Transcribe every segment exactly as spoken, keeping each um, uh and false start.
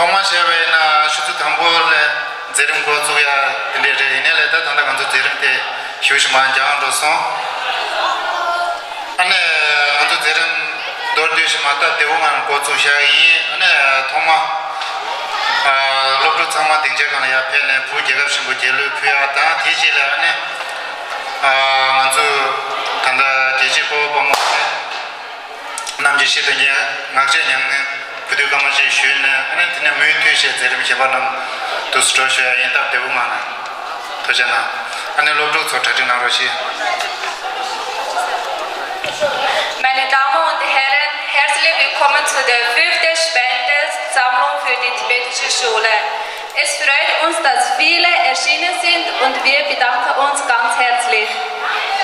ཐོག་མར་བཤད་པ་ཡིན་ན་ཆུ་ཚོད་དང་པོ་ལ་མཛད་རིམ་འགོ་བཙུགས་ཡ་དེ་འདྲས་རེད། ཡིན་ནའི་ལས་ད་ད་ལྟ་ང་ཚོ་མཛད་རིམ་དེ་ཞུ་ཞིག་མར་འགྱངས་འགྲོ་སོང་། ཨ་ནི་ང་ཚོ་མཛད་རིམ་མདོར་བསྡུས་ཤིག་མ་སྟབས་བདེ་པོ་ངང་འགོ་བཙུགས་བཞག་གི་ཡིན། ཨ་ནི་ཐོག་མ་ཨ་སློབ་ཕྲུག་ཚང་མ་སྡིངས་ཆའི་སྒང་ལ་ཡར་ཕེབས་ནས་བོད་རྒྱལ་ཁབ་ཆེན་པོ་རྒྱལ་གླུ་ཕུལ་ཡ་དང་། དེའི་རྗེས་ལ་ཨ་ནི་ཨ་ང་ཚོ་ད་ལྟ་རྒྱལ་གཅེས་དཔའ་བོ་དཔའ་མོ་རྣམས་ཀྱིས་ཆེད་དུ་ངག་བཅད་མྱ་ངན་གུས་འདུད་སྐར་མ་ཞིག་ཞུས་ནས། ཨ་ནི་དེ་ནས་མུ་མཐུད་བྱས་མཛད་རིམ་གཞན་པ་རྣམས་དུ་སྤྲོ་ཞུ་ཡ་ཡིན། སྟབས་བདེ་པོ་ངང་ནས་ཐུགས་རྗེ་གནང་། ཨ་ནི་སློབ་ཕྲུག་ཚོ་གྲ་སྒྲིག་གནང་རོགས་ཞུ། Meine Damen und Herren, herzlich willkommen zu der fünften Spendensammlung für die tibetische Schule. Es freut uns, dass viele erschienen sind und wir bedanken uns ganz herzlich.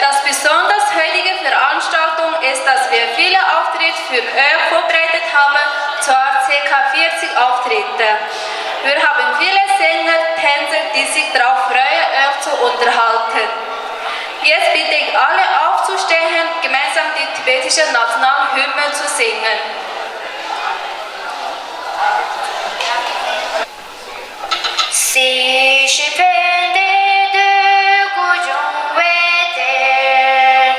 Das Besondere heutige Veranstaltung ist, dass wir viele Auftritte für euch vorbereitet haben, zwar circa vierzig Auftritte. Wir haben viele Sänger, Tänzer, die sich darauf freuen, euch zu unterhalten. Jetzt bitte ich alle aufzustehen, gemeinsam die tibetische Nationalhymne zu singen. སྲིད་ཞི་ཕན་བདེ་སྡུག་དགུ་འབྱུང་བའི་གཏེར།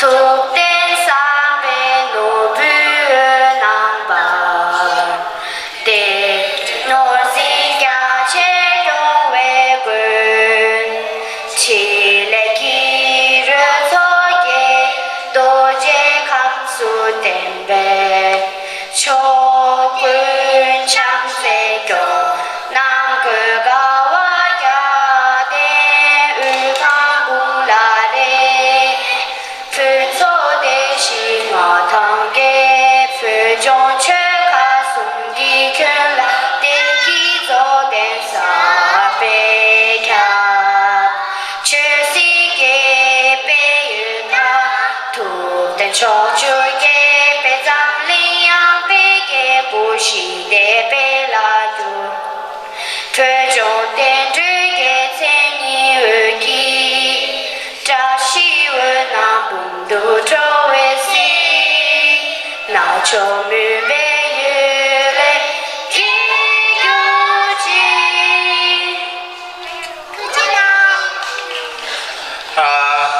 ཐུབ་བསྟན་བསམ་པའི་ནོར་བུས་འོད་སྣང་སྤར། བདེ་སྐྱིད་ནོར་འཛིན་རྒྱ་ཆེར་སྐྱོང་བའི་མགོན། ཕྲིན་ལས་ཀྱི་རོལ་མཚོ་རྒྱས། རྡོ་རྗེ་ཁམས་སུ་བརྟན་པའི་ཕྱོགས་ཀུན་བྱམས་བརྩེས་སྐྱོང་། ནམ་མཁའི་དགའ་བ་རྒྱལ་བསྟན་དབུས་གཙང་དགུང་ལ་རེག། ཕུན་ཚོགས་བདེ་ཞིང་མངའ་ཐང་རྒྱས། བོད་ལྗོངས་ཆོལ་ཁ་གསུམ་གྱི་ཁྱོན་ལ་བདེ་སྐྱིད་རྫོགས་ལྡན་གསར་པས་ཁྱབ། ཆོས་སྲིད་དགེ་བའི་ཡོན་བདག་ཐུབ་བསྟན་ཕྱོགས་བཅུར་རྒྱས་པའི་འཛམ་གླིང་ཡངས་པའི་རྒྱལ་པོ་ཞི་བདེ་དཔལ་ལ་གྱུར། བོད་ལྗོངས་བསྟན་འགྲོའི་རྒྱལ་མཚན་ཉི་འོད་ཀྱི། བཀྲ་ཤིས་འོད་སྣང་འབུམ་དུ་འཕྲོ་བའི་གཟིགས། རྣལ་འབྱོར་མུན་པའི་གཡུལ་ལས་སྐྱེས་གྱུར་ཅིག། ཨ།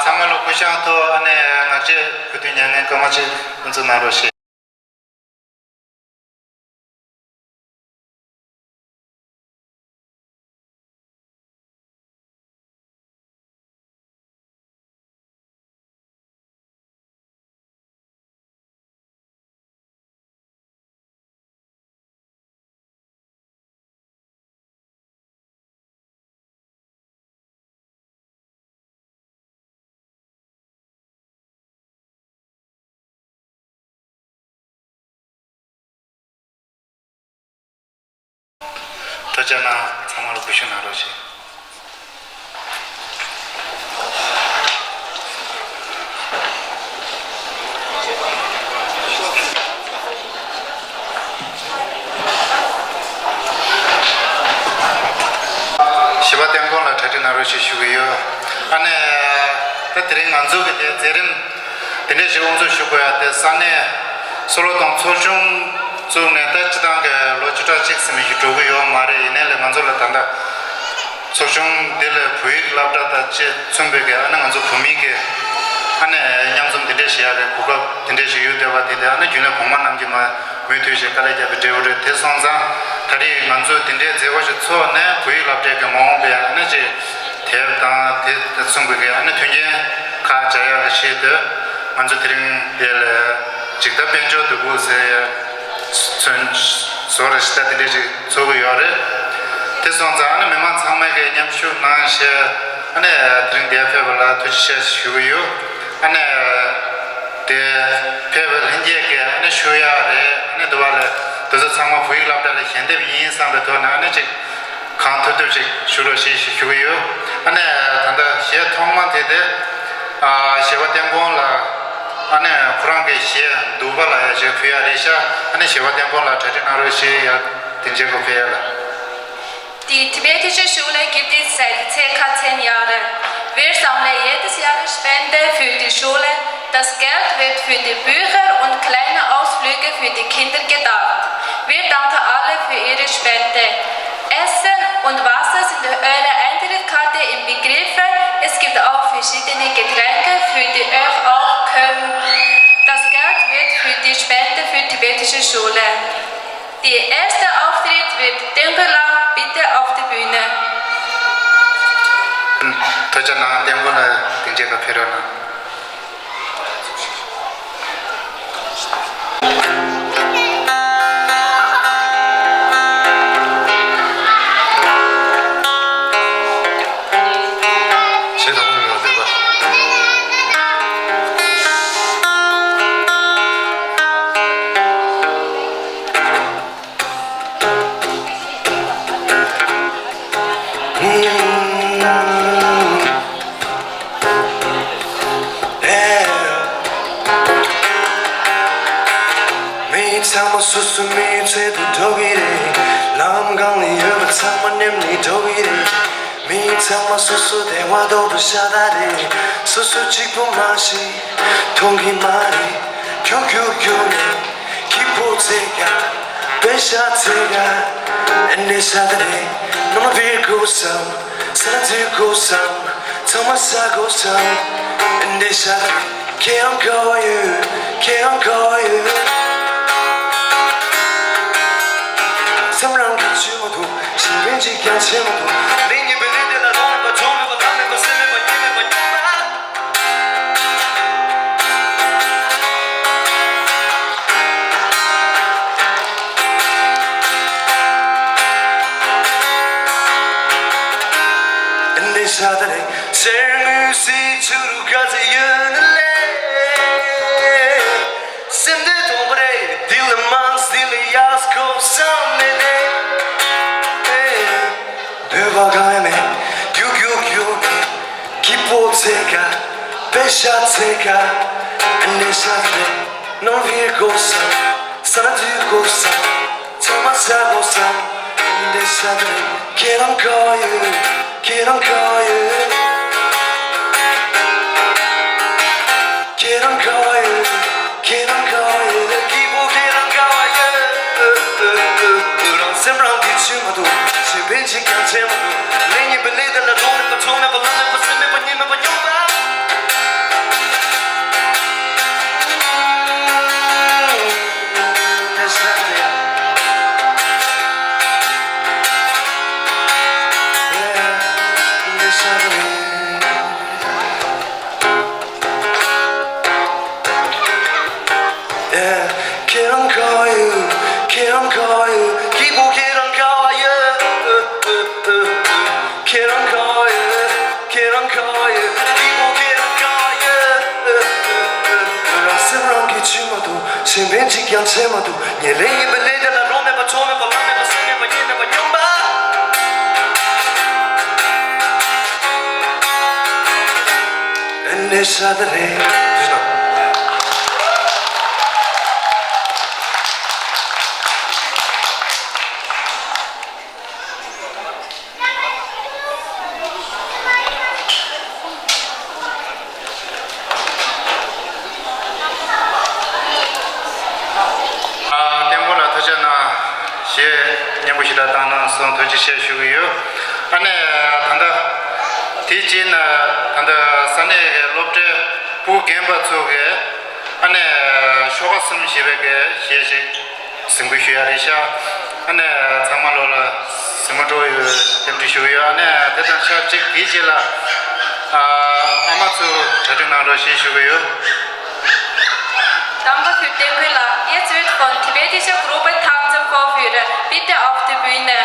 ཚང་མ་ལ་སྐུ་བཞེངས་ཐོག་ཨ་ནེ་ངག་བཅད་གུས་འདུད་མྱ་ངན་སྐར་མ་གཅིག་ཕུན་ཚོགས་གནང་རོགས་ཞེས། ཐུགས་རྗེ་གནང་། ཚང་མ་ལ་གུས་ཞབས་གནང་རོགས་ཞེས། ཞི་བ་བསྟན་དགོན་ལ་གྲ་སྒྲིག་གནང་རོགས་ཞེས་ཞུ་གི་ཡོད། ཨ་ནེ། ད་དེ་རིང་ང་ཚོ་གི་དེ་མཛད་རིམ་དེ་འདྲས་ཞིག་དབུ་འཛུགས་ཞུ་དགོས་ཡ་དེ་ས་གནས་སོ་ལོ་ཏོང་ཚོགས་ཆུང་བཙུགས་ནས་ད་སྤྱི་བཏང་གི་ལོ་བཅུ་ཕྲག་གཅིག་ཙམ་ཞིག་འགྲོ་གི་ཡོད་མ་རེད། ཡིན་ནའི་ལས་ང་ཚོ་ལ་ད་ལྟ་ཚོགས་ཆུང་འདི་ལ་བོད་ཡིག་སློབ་གྲྭ་དང་བཅས་མཚོན་པའི་གི་ཨ་ནེ་ང་ཚོ་བོད་མི་གི་ཨ་ནེ་མཉམ་འཛོམས་འདི་འདྲས་བྱེད་ཡ་གི་གོ་སྐབས་འདི་འདྲས་ཞིག་ཡོད་བསྡད་པ་དེ་དེ་ཨ་ནེ་རྒྱུན་ལས་གོང་མ་རྣམས་ཀྱིས་མ་མུ་མཐུད་བྱས་དཀའ་ལས་བརྒྱབ་པའི་འབྲས་བུ་རེད། དེ་སོང་ཙང་ད་རེས་ང་ཚོས་དེ་འདྲའི་མཛད་སྒོ་ཞིག་ཚོགས་ནས་བོད་ཡིག་སློབ་གྲྭའི་གི་མ་འོངས་པའི་ཨ་ནེ་ཅིག་དེབ་དང་དེ་མཚུངས་པའི་གི་ཨ་ནེ་མཐུན་རྐྱེན་ཁག་སྦྱར་ཡག་གི་ཆེད་དུ་ང་ཚོ་དེ་རིང་དེ་ལ་ཇི་ལྟར་དཔལ་འབྱོར་འདུ་འགོད་ཟེར་ཡ་ཚོན་བཟོ་རེ་ཞིག་ད་དེ་འདྲའི་ཅིག་ཚོགས་ཀྱི་ཡོད་རེད། དེ་སོང་ཙང་ཨ་ནེ་མི་མང་ཚང་མས་གི་མཉམ་ཞུགས་གནང་བྱས་ཨ་ནེ་དེ་རིང་འདིར་ཕེབས་པ་ལ་ཐུགས་རྗེ་ཆེ་ཞུ་གི་ཡོད། ཨ་ནེ། དེ་ཕེབས་པའི་ལྷན་རྒྱས་ཀྱིས་ཨ་ནེ་ཞུ་ཡག་རེད། ཨ་ནེ་དུ་བ་ལས་དེ་ཚོ་ཚང་མ་བོད་ཡིག་སློབ་གྲྭ་ལ་ཞལ་འདེབས་ཡིན་བསམ་པའི་ཐོག་ནས་ཨ་ནེ་ཅིག་གང་ཐུབ་ཐུབ་ཅིག་ཞུ་རོགས་ཞེས་ཞུ་གི་ཡོད། ཨ་ནེ་ད་ལྟ་གཞས་ཐོག་མ་དེ་དེ་ཨ་ཞི་བ་བསྟན་དགོན་ལ་ཨ་ནེ་ཁོ་རང་གི་གཞས་འདུག་པ་ལ་ཡ་ཞིག་ཕུལ་ཡག་རེད་ཤག་ཨ་ནེ་ཞི་བ་བསྟན་དགོན་ལ་གྲ་སྒྲིག་གནང་རོགས་ཞེས་ཡ་དེ་མཇལ་དགོས་ཕུལ་ཡག་ལ། Die tibetische Schule gibt es seit circa zehn Jahren. Wir sammeln jedes Jahr Spenden für die Schule. Das Geld wird für die Bücher und kleine Ausflüge für die Kinder gedacht. Wir danken alle für Ihre Spenden. Essen und Wasser sind eure Eintrittskarte im Begriff. Es gibt auch verschiedene Getränke für die euch auch kommen. Das Geld wird für die Spende für tibetische Schule. Der erste Auftritt wird Tempelach, bitte auf die Bühne. ཐུགས་རྗེ་གནང་། ལྟད་མོ་ལ་སྡིངས་ཆ་ག་ཕེབས་རོགས་གནང་། མི་ཚང་མ་སོ་སོ་མི་ཚེ་དུ་འགྲོ་གི་རེད། ལམ་སྒང་ལ་ཡོད་པ་ཚང་མ་ནེམ་ནི་འགྲོ་གི་རེད། མི་ཚང་མ་སོ་སོ་བདེ་བ་འདོད་པ་ཤ་སྟག་རེད། སོ་སོ་གཅིག་པུ་མ་ཤི་མཐོང་གི་མ་རེད། ཁྱོད་ཁྱོད་ཁྱོད་ནས། ཁྱི་ཕོ་ཚེ་ག་པེ་ཤ་ཚེ་ག་ཨ་ནེ་ཤ་ད་རེ། ནོ་བི་གོ་སམ་ས་ན་ཛི་གོ་སམ་ཚང་མ་ས་གོ་སམ་ཨ་ནེ་ཤ་ད་རེ། ཁྱེད་རང་ག་བ་ཡོད། ཁྱེད་རང་ག་བ་ཡོད། སེམས་རང་གི་ཆུ་མ་འདུག་གཞན་ཕན་གཅིག་ཀྱང་བྱེད་མ་འདུག་ལས་ཉིན་པའི་ལས་དེ་ལ་རོགས་མེད་པ་ཚོགས་མེད་པ་ལམ་མེད་པ་སེམས་མེད་པ་ཉིད་མེད་པ་སྙོམས་པ། འདི་ས་ད་རེ་སེར་མོའི་སྲིད་ཆུ་རུ་ག་ཚེ་ཡོད་ནི་ལེ། སེམས་འདི་དོང་པ་རེ་འདི་ལ་མང་སི་ལ་ཡག་སྐོབ་བསམ་མེད་ལེ། འདོད་པ་གང་ཡང་མེད། རྒྱུག་རྒྱུག་རྒྱུག་མེད། ཁྱི་ཕོ་ཚེ་ག་པེ་ཤ་ཚེ་ག་ཨ་ནེ་ཤ་ཚེ། ནོ་བི་གོ་སམ་ས་ན་ཛི་གོ་སམ་ཚང་མ་ས་གོ་སམ་འདི་ས་ད་རེ། ཁྱེད་རང་ག་བ་ཡོད། ཁྱེད་རང་ག་བ་ཡོད། ཁྱེད་རང་ག་བ་ཡོད། ཁྱེད་རང་ག་བ་ཡོད། ཁྱི་ཕོ་ཁྱེད་རང་ག་བ་ཡོད། རང་སེམས་རང་གི་ཆུད་མ་འདུག་གཞན་ཕན་གཅིག་ཀྱང་བྱེད་མ་འདུག་ལས་ཉིན་པའི་ལས་དེ་ལ་རོགས་མེད་པ་ཚོགས་མེད་པ་ལམ་མེད་པ་སེམས་མེད་པ་ཉིད་མེད་པ་སྙོམས་པ། ཁྱེད་རང་ག་བ་ཡོད། ཁྱེད་རང་ག་བ་ཡོད། ཁྱི་ཕོ་ཁྱེད་རང་ག་བ་ཡོད། ཁྱེད་རང་ག་བ་ཡོད། ཁྱེད་རང་ག་བ་ཡོད། ཁྱི་ཕོ་ཁྱེད་རང་ག་བ་ཡོད། རང་སེམས་རང་གི་ཆུད་མ་འདུག་གཞན་ཕན་གཅིག་ཀྱང་བྱེད་མ་འདུག་ངས་ལས་ཉིན་པའི་ལས་དེ་ལ་རོགས་མེད་པ་ཚོགས་མེད་པ་ལམ་མེད་པ་སེམས་མེད་པ་ཉིད་མེད་པ་སྙོམས་པ། ཨ་ནེ་ཤ་ད་རེ། ལྟད་མོ་ལ་ཐུགས་རྗེ་གནང་། ཞེས་སྙན་པོ་ཞིག་ལ་བཏང་གནང་སོང་། ཐུགས་རྗེ་ཆེ་ཞུ་གི་ཡོད། ཨ་ནེ་ད་ལྟ་དེ་རྗེས་ན་ད་ལྟ་ས་གནས་ཀྱི་སློབ་གྲྭའི་ཕྲུ་གུ་རྒན་པ་ཚོ་གིས་ཨ་ནེ་ཤོ་ག་གསུམ་ཞེས་པའི་གི་གཞས་ཤིག་གཟིགས་འབུལ་ཞུ་ཡ་རེད་ཤག་ཨ་ནེ་ཚང་མ་ལོ་ལ་གཟིགས་མོ་སྤྲོ་ཡོད་རྟེན་འབྲེལ་ཞུ་གི་ཡོད། ཨ་ནེ་དེ་དང་ཆབས་ཅིག་དེའི་རྗེས་ལ་ཨ་ཨ་མ་ཚོ་གྲ་སྒྲིག་གནང་རོགས་ཞེས་ཞུ་གི་ཡོད། Danke für den Beitrag. Jetzt wird von tibetischer Gruppe Tanzen vorführen. Bitte auf die Bühne.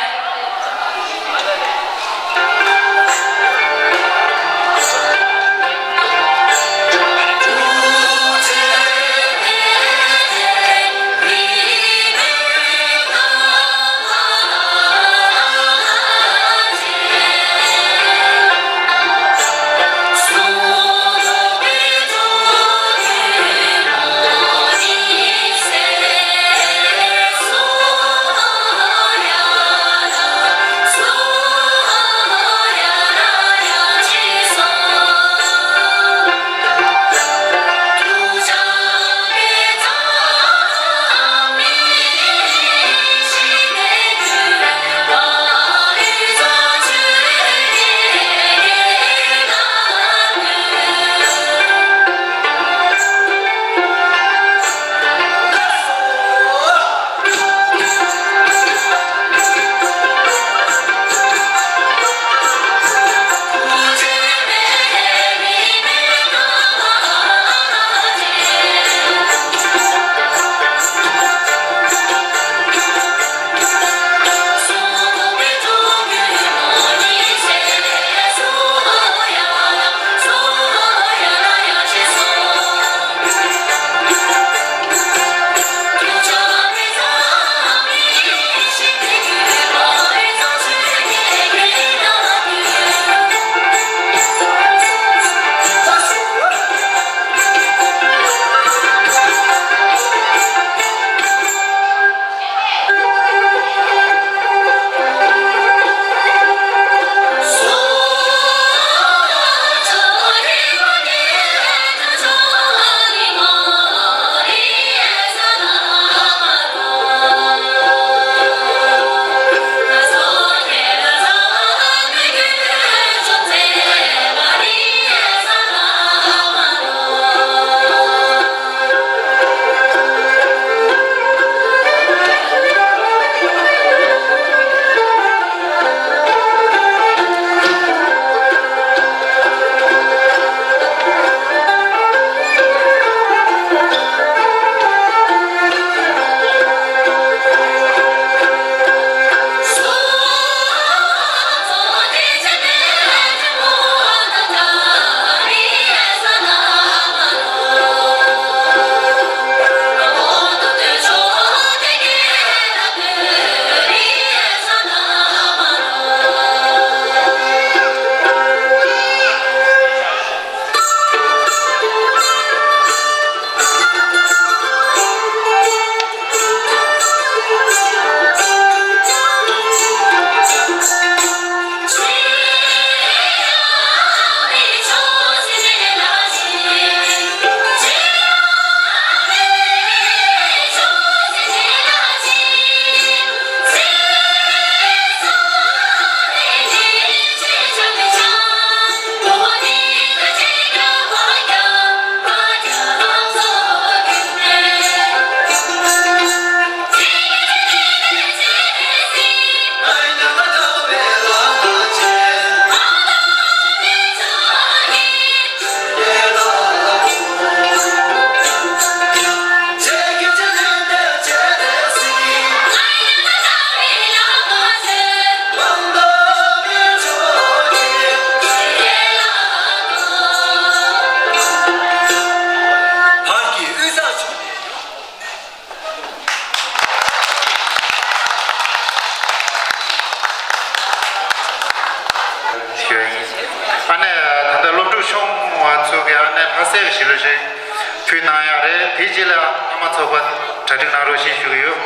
རེད། ཕུལ་གནང་ཡག་རེད། དེའི་རྗེས་ལ་ཨ་མ་ཚོགས་པ་གྲ་སྒྲིག་གནང་རོགས་ཞེས་ཞུ་གི་ཡོད།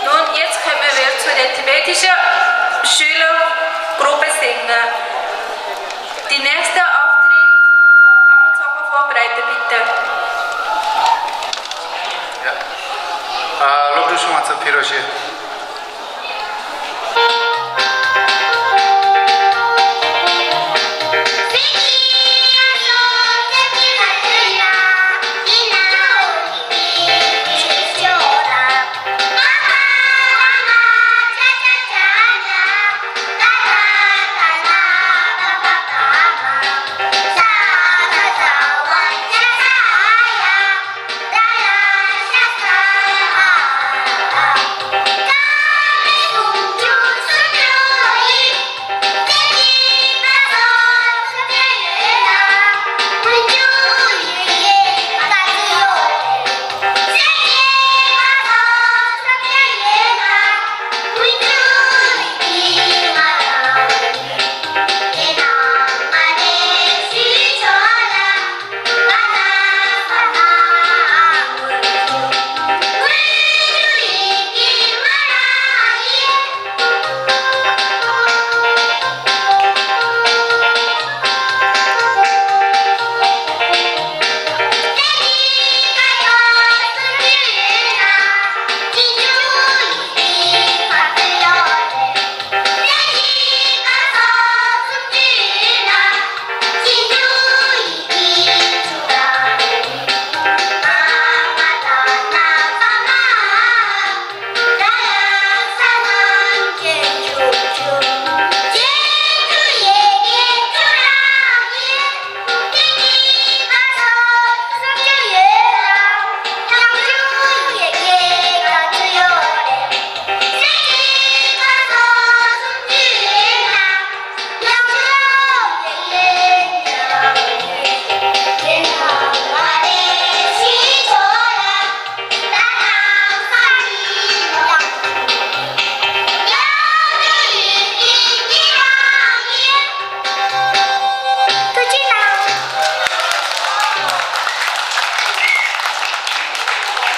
Nun, jetzt können wir zu der tibetischen Schülergruppe singen. Die nächste Auftritt für Amazon vorbereiten, bitte. Ja. Äh, Lobdu Schumann zu Piroshi.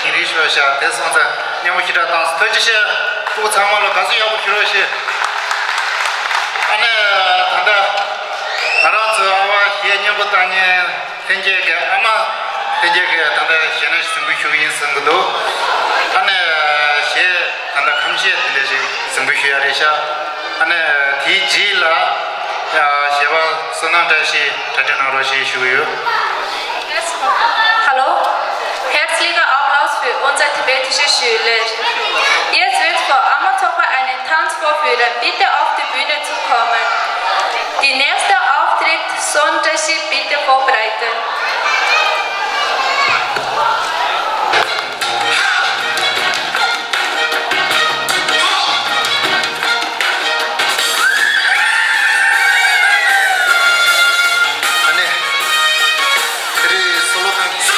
ཡིན་རེད་ཤོད་ཤག་དེ་སོང་ཙང་སྙན་པོ་ཞེ་དྲག་བཏང་སོང་། ཐུགས་རྗེ་ཆེ། སྤུ་གུ་ཚང་མ་ལ་དགའ་བསུ་ཡག་པོ་ཞུ་རོགས་ཞེས། ཨ་ནི་ད་ལྟ་ང་རང་ཚོའི་ཨ་བ་གཞས་སྙན་པོ་བཏང་མཁན་ལྷན་རྒྱས་ཀྱི་ཨ་མ་ལྷན་རྒྱས་ཀྱིས་ད་ལྟ་གཞས་སྣ་ཞིག་གཟིགས་འབུལ་ཞུ་གི་ཡིན་གསུང་གི་འདུག་ཨ་ནི་གཞས་ད་ལྟ་ཁམས་གཞས་དེ་འདྲ་ཞིག་གཟིགས་འབུལ་ཞུ་ཡ་རེད་ཤག་ཨ་ནི་དེའི་རྗེས་ལ་གཞས་པ་བསོད་ནམས་བཀྲ་ཤིས་གྲ་སྒྲིག་གནང་རོགས་ཞེས་ཞུ་གི་ཡོད། Hallo, herzlichen Applaus für unsere tibetische Schüler. Jetzt wird von Amazon eine Tanzvorführer, bitte auf die Bühne zu kommen. Die nächste Auftritt, Sontashi, bitte vorbereiten. ཨ་ནི། དེ་རིང་སོ་ལོ་ཁང་གི་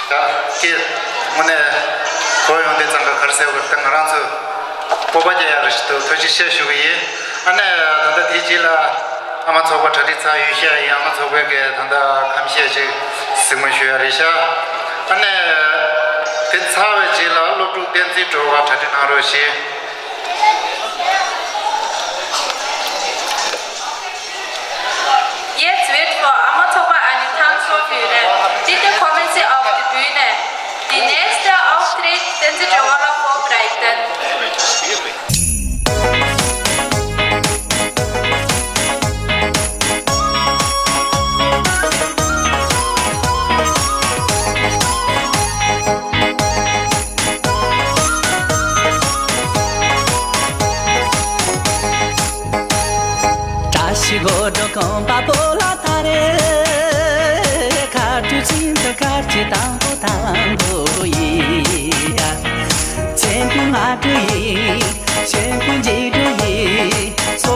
ད་སྐད་དངོས་གནས་གོ་ཡོང་དུས་ཙང་ཀ་ག་རེ་ཟེར་དགོས་རེད། ད་ང་རང་ཚོ་སྤོབས་པ་རྒྱག་ཡག་རེད་ཞིག་འདུག་ཐུགས་རྗེ་ཆེ་ཞུ་གི་ཡིན། ཨ་ནི་ད་ལྟ་དེའི་རྗེས་ལ་ཨ་མ་ཚོགས་པ་གྲ་སྒྲིག་ཚར་ཡོད་ཤག་ཡིན། ཨ་མ་ཚོགས་པས་ཀྱི་ད་ལྟ་ཁམས་བཤད་ཅིག་གཟིགས་མོ་ཞུ་ཡག་རེད་ཤག་ཨ་ནི་དེ་ཚར་བའི་རྗེས་ལ་སློབ་ཕྲུག་བསྟན་འཛིན་སྒྲོལ་དཀར་གྲ་སྒྲིག་གནང་རོགས་ཞེས། Jetzt wird von Amazon eine Tanzvorführung. Bitte kommen Sie auf die Bühne. Die nächste Auftritt, den Sie schon mal vorbereiten. བཀྲ་ཤིས་སྒོ་འགྲོ་གོང་པ་པོ་ལ་ཐ་རེ། ཁ་ཐུག་ཚིག་འདི་ཁར་གྱི་དང་པོ་དང་པོ་ཡིན། ཆེན་པོ་ང་དྲུ་ཡིན། ཆེན་པོ་འཇིགས་དྲུ་ཡིན། སོ་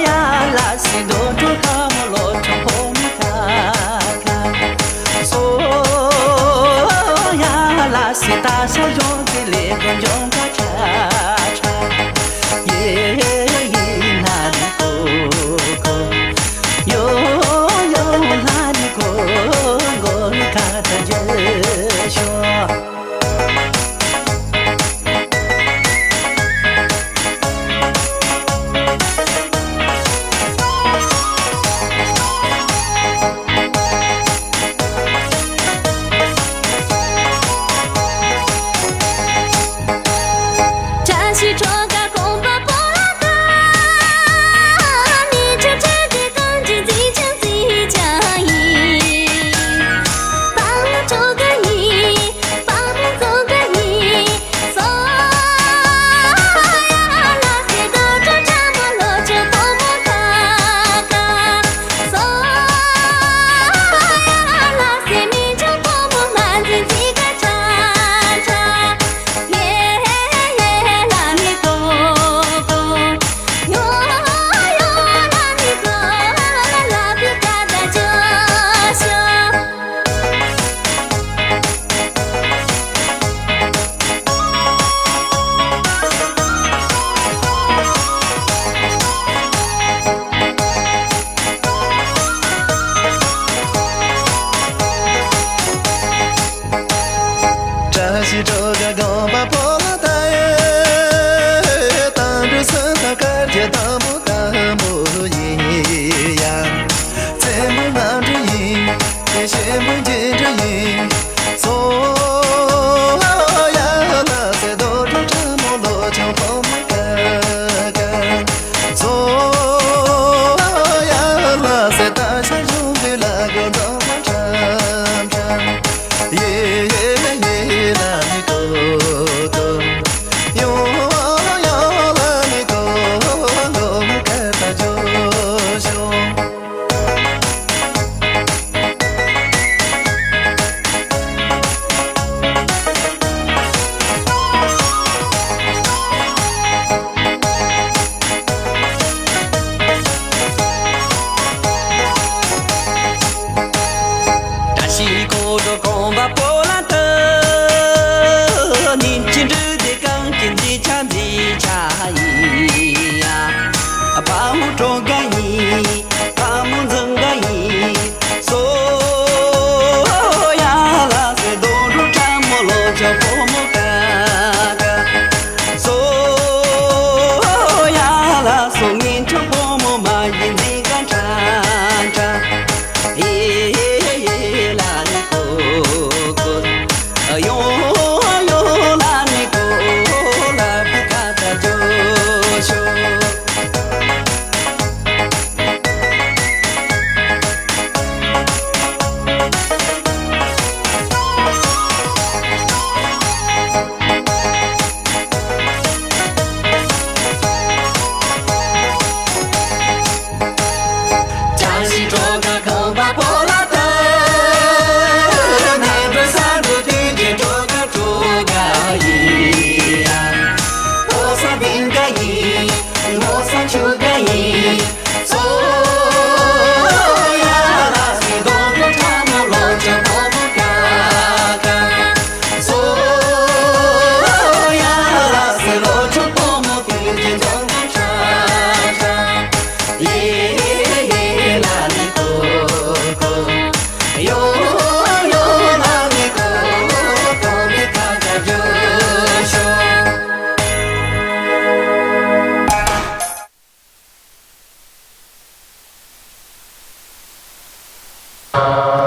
ཡ་ལ་སི་རྡོ་གྲུ་ཁ་མོ་ལོ་ཆུང་ཕོ་མི་ཁ་ཁ། སོ་ཡ་ལ་སི་ད་ཤ་གཞོང་གི་ལེ་གོ་འཇོང་ཁ་ཁྲ་ཁྲ། ཡེ་ཡེ་ན་ནི་ཀོ་ཀོ། ཡོ་ཡོ་ན་ནི་ཀོ་ཀོ་ནི་ཁ་ད་འཇེ་ཤོ།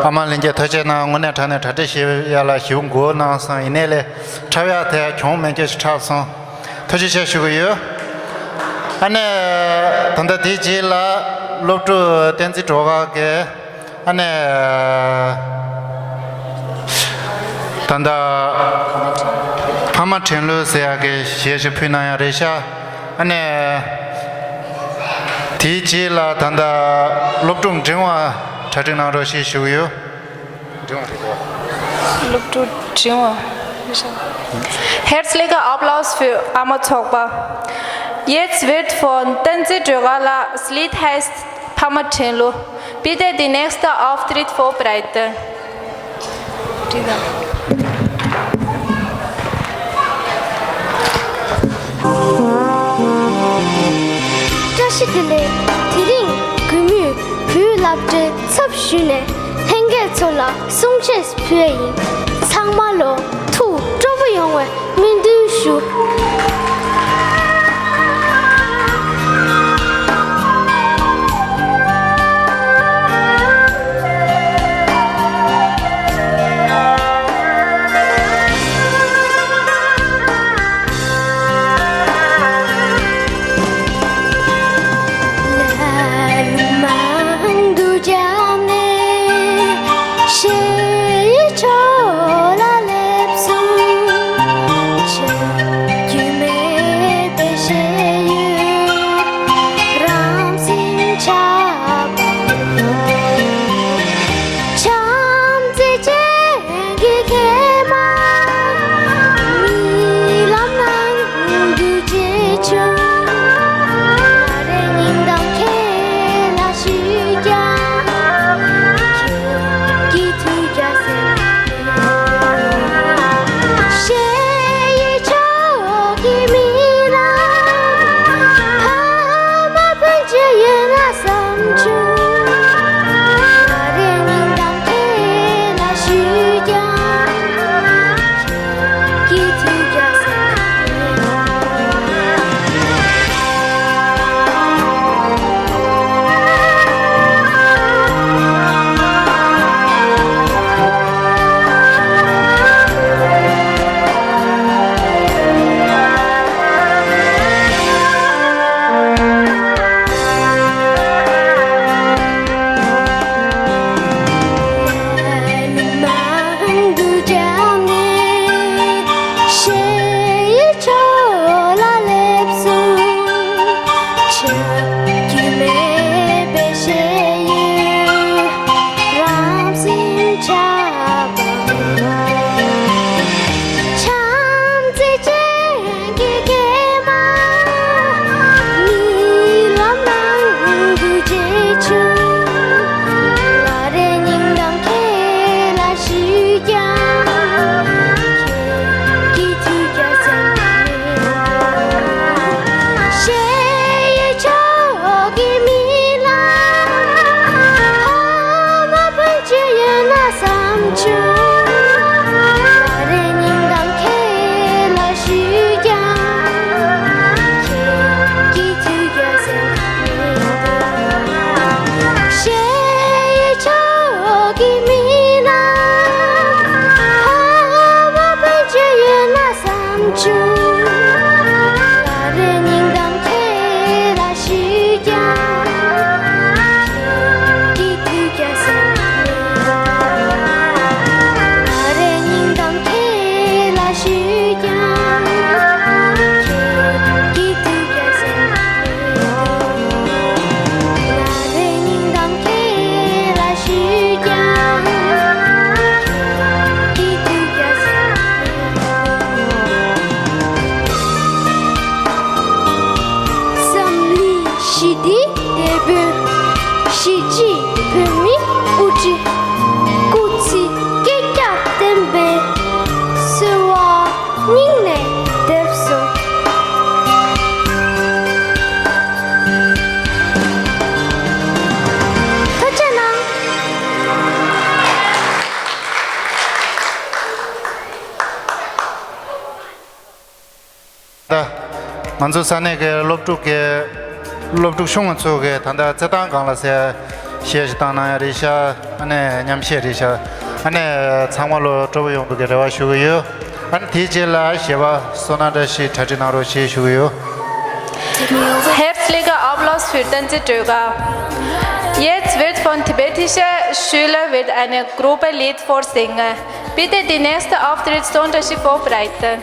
ཨ་མ་ལྷན་རྒྱས་ཐུགས་རྗེ་གནང་། དངོས་གནས་དྲང་གནས་གྲ་སྒྲིག་བྱེད་ཡ་ལ་ཞེ་པོ་འགོར་གནང་སོང་། ཡིན་ནའི་ལས་འཁྲབ་ཡ་དེ་གྱོང་མེད་རྒྱུ་ཞིག་འཁྲབ་སོང་། ཐུགས་རྗེ་ཆེ་ཞུ་གི་ཡོད། ཨ་ནི་ད་ལྟ་དེའི་རྗེས་ལ་སློབ་ཕྲུག་བསྟན་འཛིན་སྒྲོལ་དཀར་གྱིས་ཨ་ནི་ད་ལྟ་ཕ་མ་དྲན་གླུ་ཟེར་ཡག་གི་གཞས་ཤིག་ཕུལ་གནང་ཡ་རེད་ཤག་ཨ་ནི་དེའི་རྗེས་ལ་ད་ལྟ་སློབ་ཕྲུག་འབྲིང་བ་གྲ་སྒྲིག་གནང་རོགས་ཞེས་ཞུ་གི་ཡོད། འབྲིང་བ་རེད་དོ། སློབ་ཕྲུག་འབྲིང་བ། Herzlichen Applaus für Amazon. Jetzt wird von Tenzin Dögala, das Lied heißt Pama Chenlu. Bitte die nächste Auftritt vorbereiten. བཀྲ་ཤིས་བདེ་ལེགས། དེ་རིང་གུས་མོས་བོད་སློབ་གྲྭའི་ཚབ་ཞུས་ནས་ལྷན་རྒྱས་ཚོ་ལ་གསུང་ཆོས་ཕུལ་ཡིན། ཚང་མ་ལོ་ཐུགས་སྤྲོ་པོ་ཡོང་བའི་སྨོན་འདུན་ཞུ། འཛམ་གླིང་ཞི་བདེའི་དེད་དཔོན། གཞིས་བྱེས་བོད་མིའི་དབུ་ཁྲིད། སྐུ་ཚེ་བསྐལ་བརྒྱར་བརྟན་པའི་གསོལ་བ་སྙིང་ནས་འདེབས་སོ། ཐུགས་རྗེ་གནང་། ད་ང་ཚོ་ས་གནས་ཀྱི་སློབ་ཕྲུག་གི་སློབ་ཕྲུག་ཆུང་ང་ཚོ་གི་ད་ལྟ་རྩེད་ཐང་སྒང་ལ་ཟེར་ བཤད་ཞིག་བཏང་གནང་ཡ་རེད་ཤག་ཨ་ནི་མཉམ་བཤད་རེད་ཤག་ཨ་ནི་ཚང་མ་ལོ་སྤྲོ་པོ་ཡོང་བའི་རེ་བ་ཞུ་གི་ཡོད། ཨ་ནི་དེའི་རྗེས་ལ་ཞེ་བ་བསོད་ནམས་བཀྲ་ཤིས་གྲ་སྒྲིག་གནང་རོགས་ཞེས་ཞུ་གི་ཡོད། Herzlichen Applaus für den Zitruga. Jetzt wird von tibetischer Schüler wird eine Gruppe Lied vorsingen. Bitte die nächste Auftrittsstunde vorbereiten.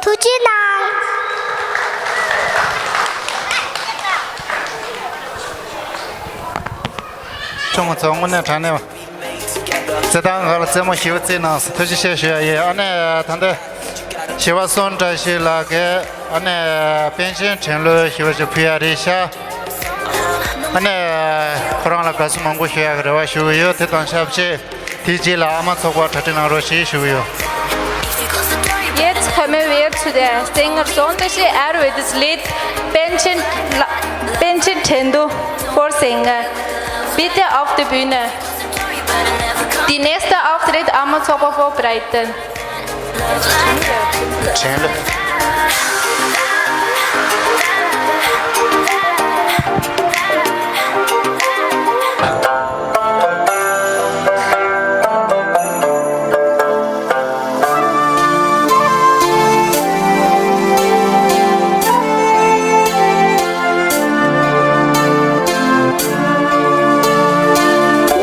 ཐུགས་རྗེ་གནང་། ཆུང་མ་ཚོ་དངོས་གནས་དྲང་གནས་བརྩེ་དང་ག་ལ་རྩེད་མོ་ཞེ་པོ་རྩེས་གནང་སོང་། ཐུགས་རྗེ་ཆེ་ཞུ་ཡ་ཡིན། ཨ་ནི་ད་ལྟ་ཞེ་བ་བསོད་ནམས་བཀྲ་ཤིས་ལགས་ཀྱིས་ཨ་ནི་པཎ་ཆེན་དྲན་གླུ་ཞེ་པོ་ཅིག་ཕུལ་ཡ་རེད་ཤག་ཨ་ནི་ཁོ་རང་ལ་དགའ་བསུ་མང་པོ་ཞུ་ཡ་གི་རེ་བ་ཞུ་གི་ཡོད། དེ་དང་ཆབས་ཅིག་དེའི་རྗེས་ལ་ཨ་མ་ཚོགས་པ་གྲ་སྒྲིག་གནང་རོགས་ཞེས་ཞུ་གི་ཡོད། Jetzt kommen wir zu der Sängerin und der Sänger Sonderschee, er wird das Lied Bändchen, La- Bändchen Tendu vorsingen. Bitte auf die Bühne. Die nächste Auftritt am Oktober vorbereiten. ཁྱེད་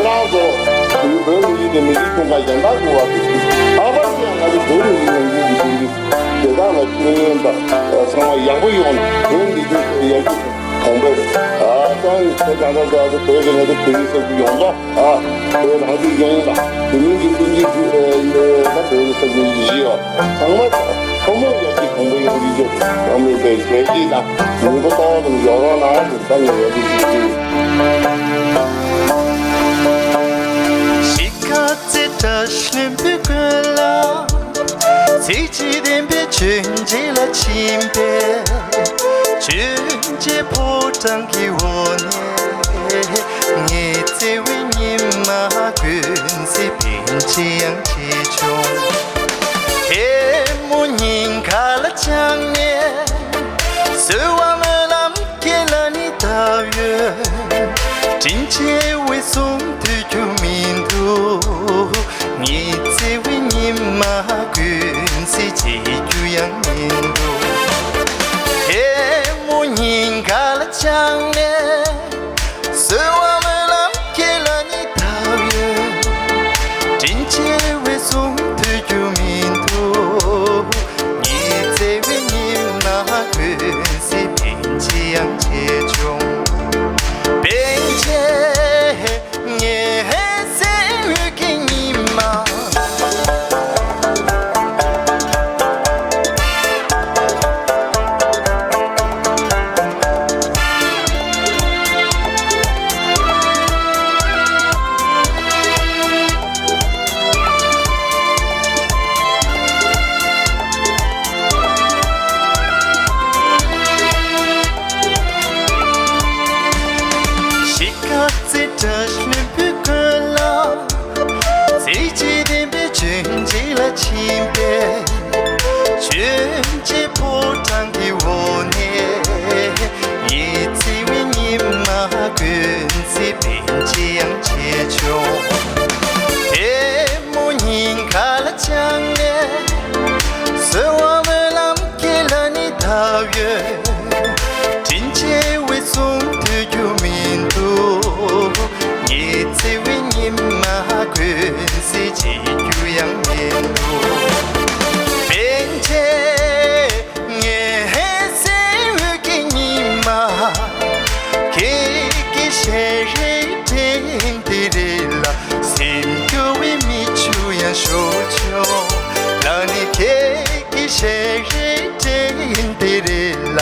རང་ཚོ་བོད་མི་རིགས་དེ་མི་རིགས་ཁྱོན་གང་གཞན་དག་གི་བར་དུ་ལྷག་པར་དུ་ཡང་ང་ཚོ་བོད་མི་རིགས་ནང་བཞིན་གྱི་དེང་དུས་དེ་དག་ལ་ཤེས་ཡོན་དང་ཚང་མ་ཡག་པོ་ཡོང་བོད་འདི་ཚོ་ཡར་རྒྱས་གོང་འཕེལ་ཨ་ཙང་དེ་དང་དང་དང་བོད་ཀྱི་ང་ཚོ་བོད་རིགས་སོགས་ཀྱི་ཡོང་ཐབས། ཨ། བོད་རང་སྐྱོང་ལྗོངས་ཡིན་ལ། བོད་མིའི་སྤུན་ཟླ་ཨ་ད་བོད་ཀྱི་ས་ཁུལ་བཞི་ཡོད། ཚང་མ་ཚང་མ་ཡར་རྒྱས་གོང་འཕེལ་ཡོང་གི་ཡོད། རང་མོས་པའི་གྲོས་གཞི་དང་ནུས་པ་ཏོག་ཙམ་ཡོད་རོགས་གནང་ཟེར་ད་ངས་ཡར་རྒྱས་ཞུ་གི་ཡོད། གཞིས་ཀ་རྩེ་བཀྲ་ཤིས་ལྷུན་པོའི་ཀུན་ལ། གཟི་བརྗིད་ལྡན་པའི་ཆོས་རྗེ་ལ་ཕྱིན་པས། ཆོས་རྗེ་ཕོ་བྲང་གི་འོག་ནས། ངའི་བརྩེ་བའི་ཉི་མ་ཀུན་གཟི་པཎ་ཆེན་དབྱངས་ཅན་ཆུང་། ཐལ་མོ་སྙིང་ཁ་ལ་བཅངས་ནས། གསོལ་བ་སྨོན་ལམ་སྐྱེ་ལ་ནི་བཏབ་ཡོད། དྲིན་ཆེ་འོད་སྲུང་ཐོས་རྒྱུ་མི་འདུག་ངའི་བརྩེ་བའི་ཉི་མ་ཀུན་གཟི་བརྗེད་རྒྱུ་ཡང་མི་འདུག་ཐལ་མོ་སྙིང་ཁ་ལ་བཅངས་ནས། གསོལ་བ་སྨོན་ལམ་སྐྱེ་ལ་ནི་བཏབ་ཡོད། དྲིན་ཆེ་འོད་སྲུང་ཐོས་རྒྱུ་མི་འདུག་ངའི་བརྩེ་བའི་ཉི་མ་ཀུན་གཟི་པཎ་ཆེན་དབྱངས་ཅན་ཆུང་། པཎ་ཆེན་ངའི་སེམས་འོད་ཀྱི་ཉི་མ། གཟི་བརྗིད་ལྡན་པའི་ཆོས་རྗེ་ལ་ཕྱིན་པས། ཆོས་རྗེ་ཕོ་བྲང་གི་འོག་ནས། ངའི་བརྩེ་བའི་ཉི་མ་ཀུན་གཟི་པཎ་ཆེན་དབྱངས་ཅན་ཆུང་། ཐལ་མོ་སྙིང་ཁ་ལ་བཅངས་ནས། གསོལ་བ་སྨོན་ལམ་སྐྱེ་ལ་ནི་བཏབ་ཡོད། དྲིན་ཆེ་འོད་སྲུང་ཐོས་རྒྱུ་མི་འདུག་ངའི་བརྩེ་བའི་ཉི་མ་ཀུན་གཟི་བརྗེད་རྒྱུ་ཡང་མི་འདུག་པཎ་ཆེན་ངའི་སེམས་འོད་ཀྱི་ཉི་མ། ཁྱེད་ཀྱི་ཞལ་རས་དྲན་དེ་རེ་ལ། སེམས་སྐྱོ་བའི་མིག་ཆུ་ཡང་ཤོར་བྱུང་། ལག་ནས་ཁྱེད་ཀྱི་ཞལ་རས་དྲན་དེ་རེ་ལ།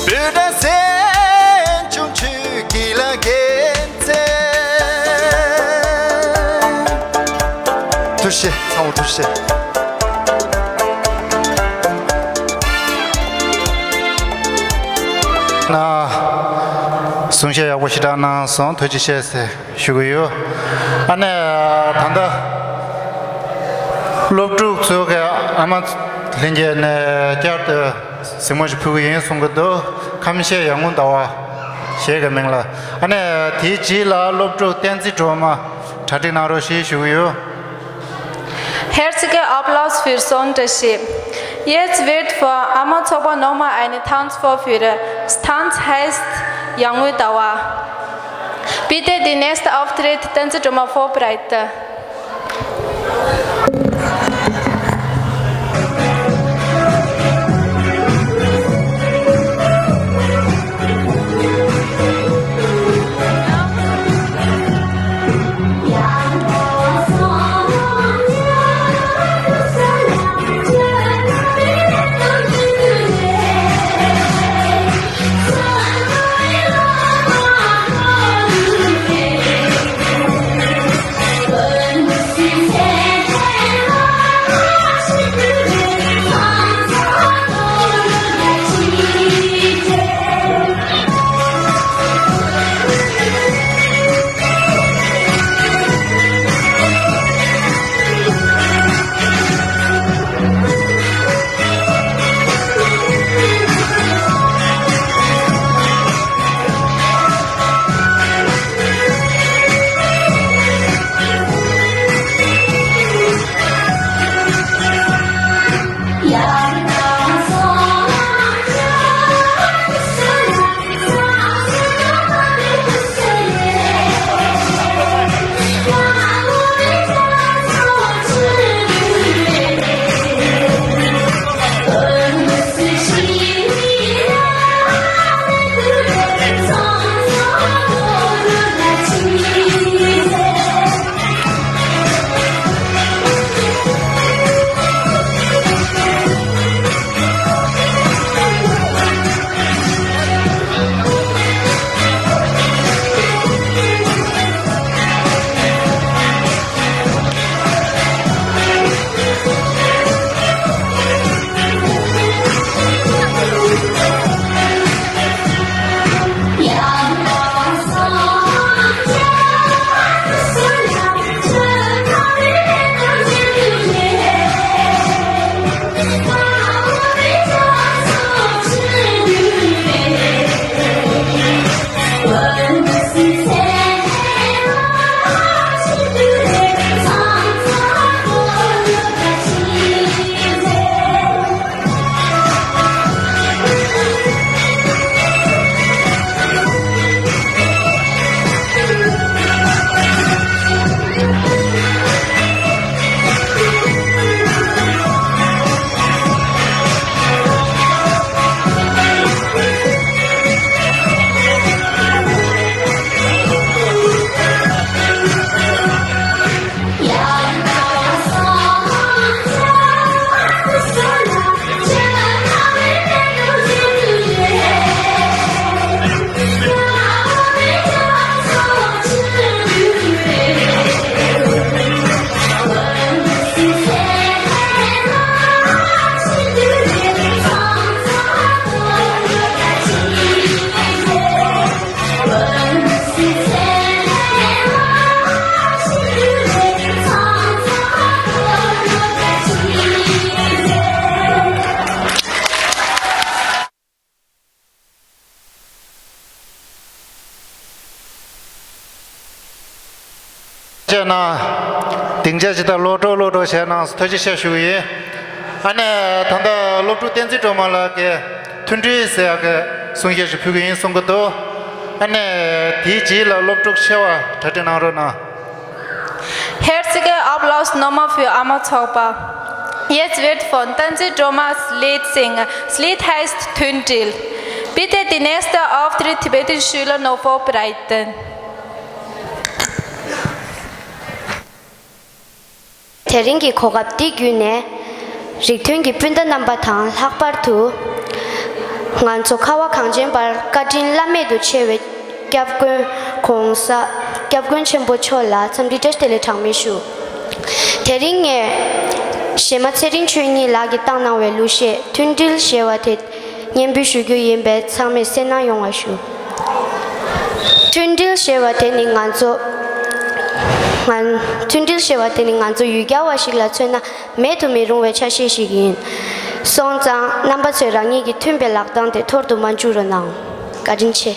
བོད་དང་སེམས་བྱུང་ཆོས་ཀྱི་ལ་རྒྱལ་མཚན། ཐུགས་རྗེ་ཆེ། ཚང་མ་ཐུགས་རྗེ་ཆེ། ན། གསུང་བཤད་ཡག་པོ་ཞེ་དྲག་གནང་སོང་། ཐུགས་རྗེ་ཆེ་ཟེར་ཞུ་གི་ཡོད། ཨ་ནི་ད་ལྟ་སློབ་ཕྲུག་ཚོ་གི་ཨ་མ་ལྷན་རྒྱས་ནས་བསྐྱར་དུ་གཟིགས་མོ་ཞིག་ཕུལ་གི་ཡིན་གསུང་གི་འདུག་ཁམས་བཤད་ཡར་ངོའི་ཟླ་བ་ཞེས་གི་མིང་ལ། ཨ་ནི་དེའི་རྗེས་ལ་སློབ་ཕྲུག་བསྟན་འཛིན་སྒྲོལ་མ་གྲ་སྒྲིག་གནང་རོགས་ཞེས་ཞུ་གི་ཡོད། Herzlicher Applaus für Sonderschee. Jetzt wird von Amazon nochmal eine Tanz vorführen. Das Tanz heißt Yangui Dawa. Bitte die nächste Auftritt, Tänze Drummer vorbereiten. ན། སྡིངས་ཆ་ཇི་ལྟར་ལོག་འགྲོ་ལོག་འགྲོ་བྱས་གནང་སོང་། ཐུགས་རྗེ་ཆེ་ཞུ་གི་ཡིན། ཨ་ནི་ད་ལྟ་སློབ་ཕྲུག་བསྟན་འཛིན་སྒྲོལ་མ་ལགས་ཀྱིས་མཐུན་སྒྲིལ་ཟེར་ཡག་གི་གསུང་བཤད་ཞིག་ཕུལ་གི་ཡིན་གསུང་གི་འདུག་ཨ་ནི་དེའི་རྗེས་ལ་སློབ་ཕྲུག་ཆེ་བ་གྲ་སྒྲིག་གནང་རོགས་གནང་། Herzliche Applaus nochmal für Amazon Hochbau. Jetzt wird von Tanzi Thomas Lied singen. Das Lied heißt Tündil. Bitte die nächste Auftritt tibetischen Schüler noch vorbereiten. དེ་རིང་གི་གོ་སྐབས་འདི་བརྒྱུད་ནས། རིགས་མཐུན་གྱི་སྤུན་ཟླ་རྣམ་པ་དང་། ལྷག་པར་དུ་ང་ཚོ་ཁ་བ་གངས་ཅན་པར་བཀའ་དྲིན་བླ་མེད་དུ་ཆེ་བའི་སྐྱབས་མགོན་༸གོང་ས་༸སྐྱབས་མགོན་ཆེན་པོ་མཆོག་ལ་འཚམས་འདྲི་བཀྲ་ཤིས་བདེ་ལེགས་གྲངས་མེད་ཞུ། དེ་རིང་ངས་གཞས་མ་ཚེ་རིང་ཆོས་ཉིད་ལགས་ཀྱིས་བཏང་གནང་བའི་གླུ་གཞས་མཐུན་སྒྲིལ་ཞེས་པ་དེ་སྙན་འབུལ་ཞུ་རྒྱུ་ཡིན་པས། ཚང་མས་གསན་གནང་ཡོང་བ་ཞུ། མཐུན་སྒྲིལ་ཞེས་པ་དེ་ནི་ང་ཚོ། ང་། མཐུན་སྒྲིལ་ཞེས་པ་དེ་ནི་ང་ཚོ་ཡུལ་གྱར་བ་ཞིག་ལ་མཚོན་ན་མེད་དུ་མི་རུང་བའི་ཆ་ཤས་ཤིག་ཡིན། སོང་ཙང་རྣམ་པ་ཚོས་རང་ཉིད་ཀྱི་མཐུན་པའི་ལག་རྡང་དེ་འཐོར་དུ་མ་འཇུག་རོགས་གནང་། བཀའ་དྲིན་ཆེ།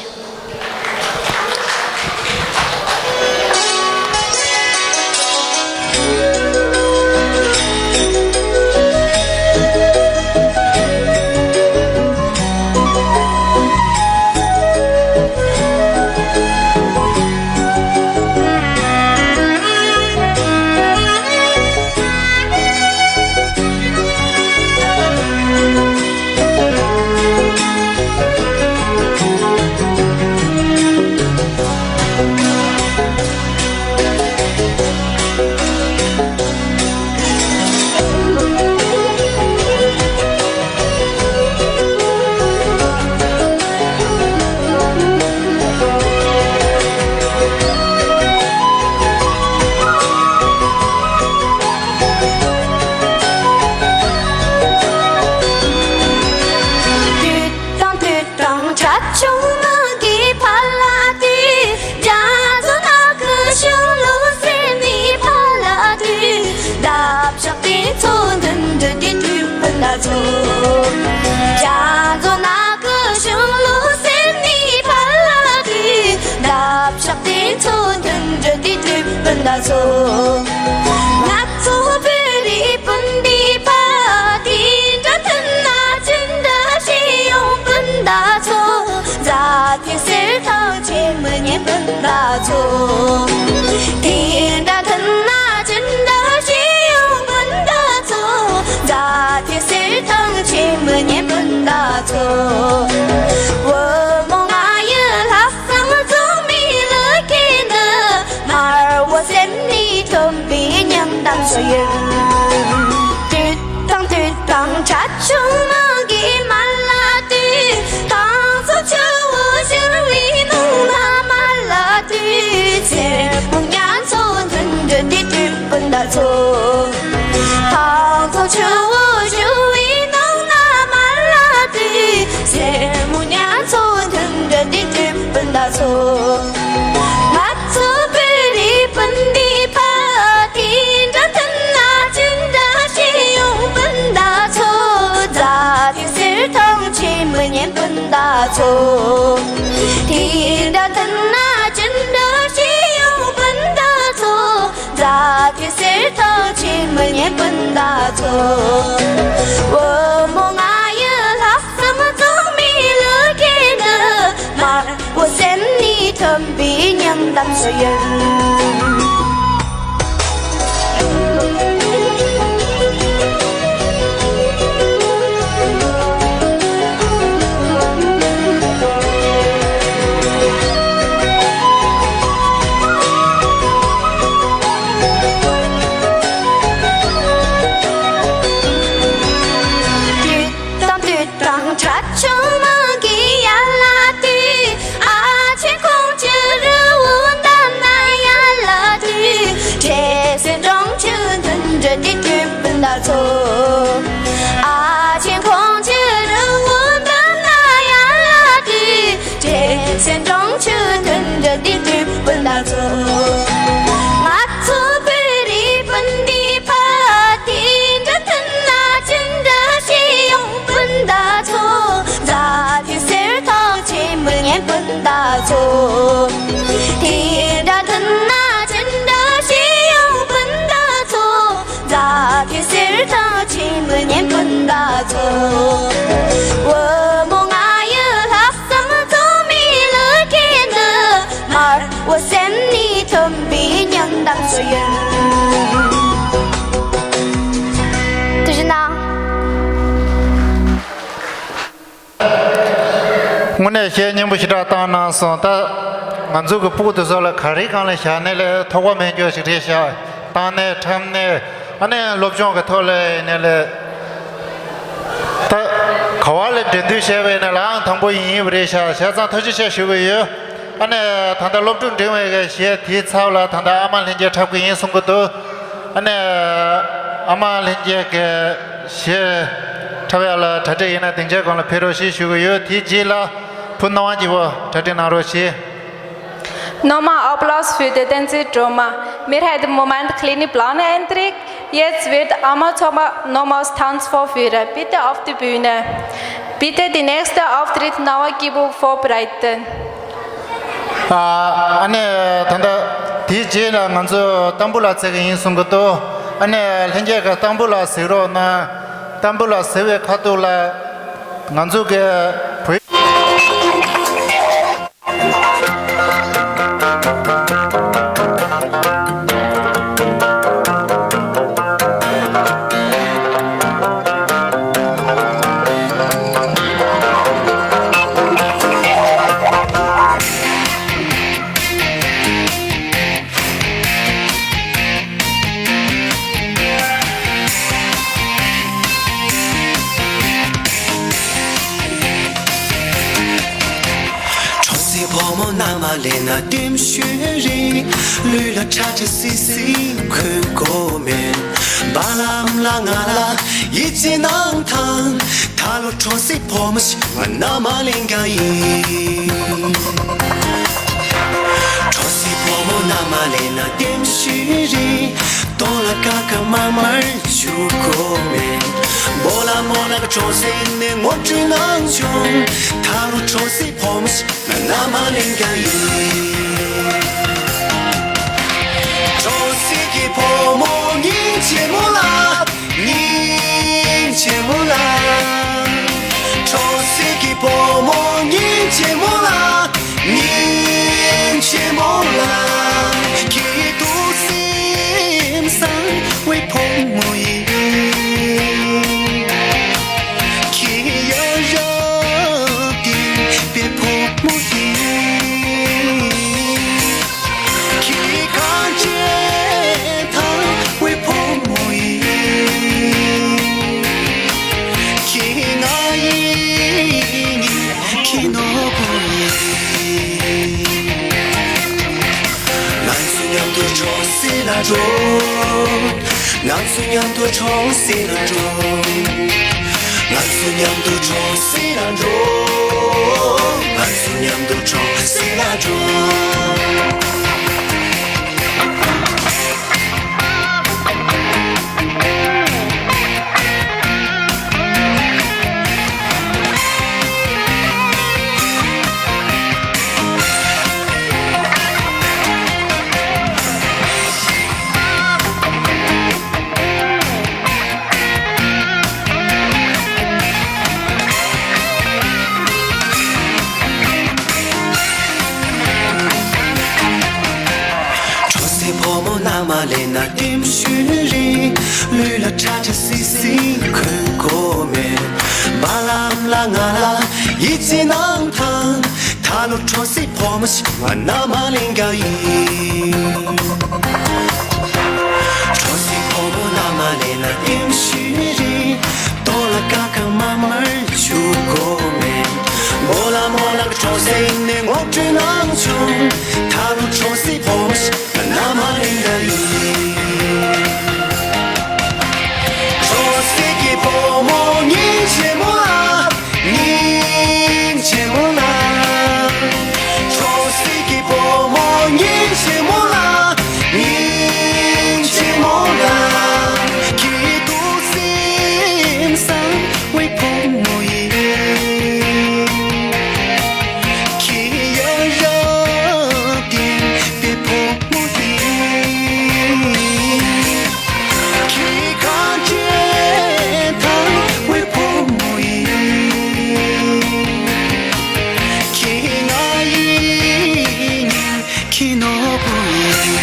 དང་དུད་དང་བྲག་ཆུང་མ་གི་ཕ་ལ་དུད། རྒྱ་མཚོ་ནག་གི་ཤུང་ལུ་སེམས་ནི་ཕ་ལ་དུད། འདབ་ཆགས་དེ་ཚོ་འདུན་འདྲི་དེ་དུད་སྤུན་ཟླ་ཚོ། རྒྱ་མཚོ་ནག་གི་ཤུང་ལུ་སེམས་ནི་ཕ་ལ་དུད། འདབ་ཆགས་དེ་ཚོ་འདུན་འདྲི་དེ་དུད་སྤུན་ཟླ་ཚོ། ང་ཚོ་བོད་རིགས་སྤུན་ཟླའི་བུ། དེ་འདྲ་མཐུན་ན་ཅི་འདྲ་ཞིག་ཡོང་སྤུན་ཟླ་ཚོ། མཛའ་མཐུན་གསེར་ཐང་ཆད་མི་ཉན་སྤུན་ཟླ་ཚོ། དེ་འདྲ་མཐུན་ན་ཅི་འདྲ་ཞིག་ཡོང་སྤུན་ཟླ་ཚོ། མཛའ་མཐུན་གསེར་ཐང་ཆད་མི་ཉན་སྤུན་ཟླ་ཚོ། བུ་མོ་ང་ཡི་ལྷག་བསམ་རྫོགས་མེད་ལུས་ཁེ་འདི། དམར་བོ་སེམས་ནི་མཐུན་པའི་མཉམ་དམ་སྲོལ་ཡིན། དུད་དང་དུད་དང་བྲག་ཆུང་མ་གི་མ་ལ་དུད། ཐང་ཚོ་ཆུ་བོ་ཞུ་བའི་ནང་ན་མ་ལ་དུད། སེར་མོ་ཉ་ཚོ་འདུན་འདྲི་དེ་དུད་སྤུན་ཟླ་ཚོ། ཐང་ཚོ་ཆུ་བོ་ཞུ་བའི་ནང་ན་མ་ལ་དུད། སེར་མོ་ཉ་ཚོ་འདུན་འདྲི་དེ་དུད་སྤུན་ཟླ་ཚོ། ང་ཚོ་བོད་རིགས་སྤུན་ཟླའི་བུ། དེ་འདྲ་མཐུན་ན་ཅི་འདྲ་ཞིག་ཡོང་སྤུན་ཟླ་ཚོ། མཛའ་མཐུན་གསེར་ཐང་ཆད་མི་ཉན་སྤུན་ཟླ་ཚོ། དེ་འདྲ་མཐུན་ན་ཅི་འདྲ་ཞིག་ཡོང་སྤུན་ཟླ་ཚོ། མཛའ་མཐུན་གསེར་ཐང་ཆད་མི་ཉན་སྤུན་ཟླ་ཚོ། བུ་མོ་ང་ཡི་ལྷག་བསམ་རྫོགས་མེད་ལུས་ཁེ་འདི། དམར་བོ་སེམས་ནི་མཐུན་པའི་མཉམ་དམ་སྲོལ་ཡིན། དང་དུད་དང་བྲག་ཆུང་མ་གི་ཡ་ལ་དུད། ཨ་ཆེན་ཁོང་ཆུ་རི་བོ་འདབས་ན་ཡ་ལ་དུད། བྲེ་སེར་སྦྲང་ཆུ་འདུན་འདྲི་དེ་དུད་སྤུན་ཟླ་ཚོ། ཨ་ཆེན་ཁོང་ཆུ་རི་བོ་འདབས་ན་ཡ་ལ་དུད། བྲེ་སེར་སྦྲང་ཆུ་འདུན་འདྲི་དེ་དུད་སྤུན་ཟླ་ཚོ། ང་ཚོ་བོད་རིགས་སྤུན་ཟླའི་བུ། དེ་འདྲ་མཐུན་ན་ཅི་འདྲ་ཞིག་ཡོང་སྤུན་ཟླ་ཚོ། མཛའ་ དངོས་གནས་བཤད་སྙིང་པོ་ཞེ་དྲག་བཏང་གནང་སོང་། ད་ང་ཚོ་གི་སྤུ་གུ་དེ་ཚོ་ལ་ག་རེ་སྒང་ལ་བཞག་ནས་ལས་ཐོགས་པ་མེད་རྒྱུ་ཞིག་རེད་ཤག། བཏང་ནས་འཁྲབ་ནས་ཨ་ནི་སློབ་སྦྱོང་གི་ཐོག་ལ་ཡིན་ནས་ལས། ད་ག་བ་ལ་འགྲན་བསྡུར་བྱས་པ་ཡིན་ན་ལའང་དང་པོ་ཡིན་ཡིན་པ་རེད་ཤག། བྱས་ཙང་ཐུགས་རྗེ་ཆེ་ཞུ་གི་ཡོད། ཨ་ནི་ད་ལྟ་སློབ་ཕྲུག་འབྲིང་བའི་གི་གཞས་དེའི་ཚབ་ལ་ད་ལྟ་ཨ་མ་ལྷན་རྒྱས་འཁྲབ་གི་ཡིན་གསུང་གི་འདུག། ཨ་ནི་ཨ་མ་ལྷན་རྒྱས་ཀྱི་གཞས་འཁྲབ་ཡ་ལ་གྲ་སྒྲིག་ཡིན་ན་སྡིངས་ཆའི་སྒང་ལ་ཕེབས་རོགས་ཞེས་ཞུ་གི་ཡོད། དེའི་རྗེས་ལ་བུ་སྣང་བ་སྐྱིད་པོ་གྲ་སྒྲིག་གནང་རོགས་ཞེས། Nochmal Applaus für den Dänzer Drummer. Wir haben im Moment kleine Pläne ändert. Jetzt wird Amma Thoma nochmals Tanz vorführen. Bitte auf die Bühne. Bitte die nächste Auftritt Nawa Kibu vorbereiten. ཨ་ནི་ད་ལྟ་དེའི་རྗེས་ལ་ང་ཚོ་ཏམ་བུ་ལ་འཚོལ་གི་ཡིན་གསུང་གི་འདུག། ཨ་ནི་ལྷན་རྒྱས་ཀྱིས་ཏམ་བུ་ལ་གཟིགས་རོགས་གནང་། ཏམ་བུ་ལ་གཟིགས་པའི་ཁ་ཐུག་ལ་ང་ཚོ་གི་བོད། གྲོང་གསེབ་ཕོ་མོ་མནའ་མ་ལེན་ན་ལྟད་མོ་ཤོད་རེད། ལུས་ལ་ཁྲ་ཁྲ་སིལ་སིལ་གོན་དགོས་མེད། བ་ལམ་ལ་ང་ལ་ཡིད་ཆེས་གནང་དང་། ད་ལོ་གྲོང་གསེབ་ཕོ་མོ་ཞིག་ང་མནའ་མ་ལེན་ག་ཡིན། གྲོང་གསེབ་ཕོ་མོ་མནའ་མ་ལེན་ན་ལྟད་མོ་ཤོད་རེད། གདོང་ལ་ཀ་ཁ་དམར་དམར་བྱུག་དགོས་མེད། སྤོ་ལགས་རྨོ་ལགས་ཀྱིས་གྲོང་གསེབ་ནས་ངོ་སྤྲོད་གནང་བྱུང་། ད་རུང་གྲོང་གསེབ་ཕོ་མོ་ཞིག་ང་མནའ་མ་ལེན་ག་ཡིན། གྲོང་གསེབ་ཀྱི་ཕོ་མོ་སྙིང་རྗེ་མོ་ལ། སྙིང་རྗེ་མོ་ལ། གྲོང་གསེབ་ཀྱི་ཕོ་མོ་སྙིང་རྗེ་མོ་ལ། སྙིང་རྗེ་མོ་ལ། ཁྱེད་ཐུགས་སེམས་གསང་བའི་ཕོ་མོ་ཡིན། ཁྱེད་ཡ་རབས་བསྟན་པའི་ཕོ་མོ་ཡིན། ཁྱེད་གངས་ཅན་ཐང་བའི་ཕོ་མོ་ཡིན། ཁྱེད་ང་ཡི་ཁྱེད་ནོར་བུ་ཡིན། ང་ཚོ་མཉམ་དུ་གྲོང་གསེབ་ལ་འགྲོ། ང་ཚོ་མཉམ་དུ་གྲོང་གསེབ་ལ་འགྲོ། ང་ཚོ་མཉམ་དུ་གྲོང་གསེབ་ལ་འགྲོ། ང་ཚོ་མཉམ་དུ་གྲོང་གསེབ་ལ་འགྲོ། གྲོང་གསེབ་ཕོ་མོ་མནའ་མ་ལེན་ན་ལྟད་མོ་ཤོད་རེད། ལུས་ལ་ཁྲ་ཁྲ་སིལ་སིལ་གོན་དགོས་མེད། བ་ལམ་ལ་ང་ལ་ཡིད་ཆེས་གནང་དང་། ད་ལོ་གྲོང་གསེབ་ཕོ་མོ་ཞིག་ང་མནའ་མ་ལེན་ག་ཡིན། གྲོང་གསེབ་ཕོ་མོ་མནའ་མ་ལེན་ན་ལྟད་མོ་ཤོད་རེད། གདོང་ལ་ཀ་ཁ་དམར་དམར་བྱུག་དགོས་མེད། སྤོ་ལགས་རྨོ་ལགས་ཀྱིས་གྲོང་གསེབ་ནས་ངོ་སྤྲོད་གནང་བྱུང་། ད་རུང་གྲོང་གསེབ་ཕོ་མོ་ཞིག་ང་མནའ་མ་ལེན་ག་ཡིན། གྲོང་གསེབ་ཀྱི་ཕོ་མོ་སྙིང་རྗེ་མོ་ལ། སྙིང་རྗེ་མོ་ལ། གྲོང་གསེབ་ཀྱི་ཕོ་མོ་སྙིང་རྗེ་མོ་ལ། སྙིང་རྗེ་མོ་ལ། ཁྱེད་ཐུགས་སེམས་གསང་བའི་ཕོ་མོ་ཡིན། ཁྱེད་ཡ་རབས་བསྟན་པའི་ཕོ་མོ་ཡིན། ཁྱེད་གངས་ཅན་ཐང་བའི་ཕོ་མོ་ཡིན། ཁྱེད་ང་ཡི་སྙིང་གི་ནོར་བུ་ཡིན།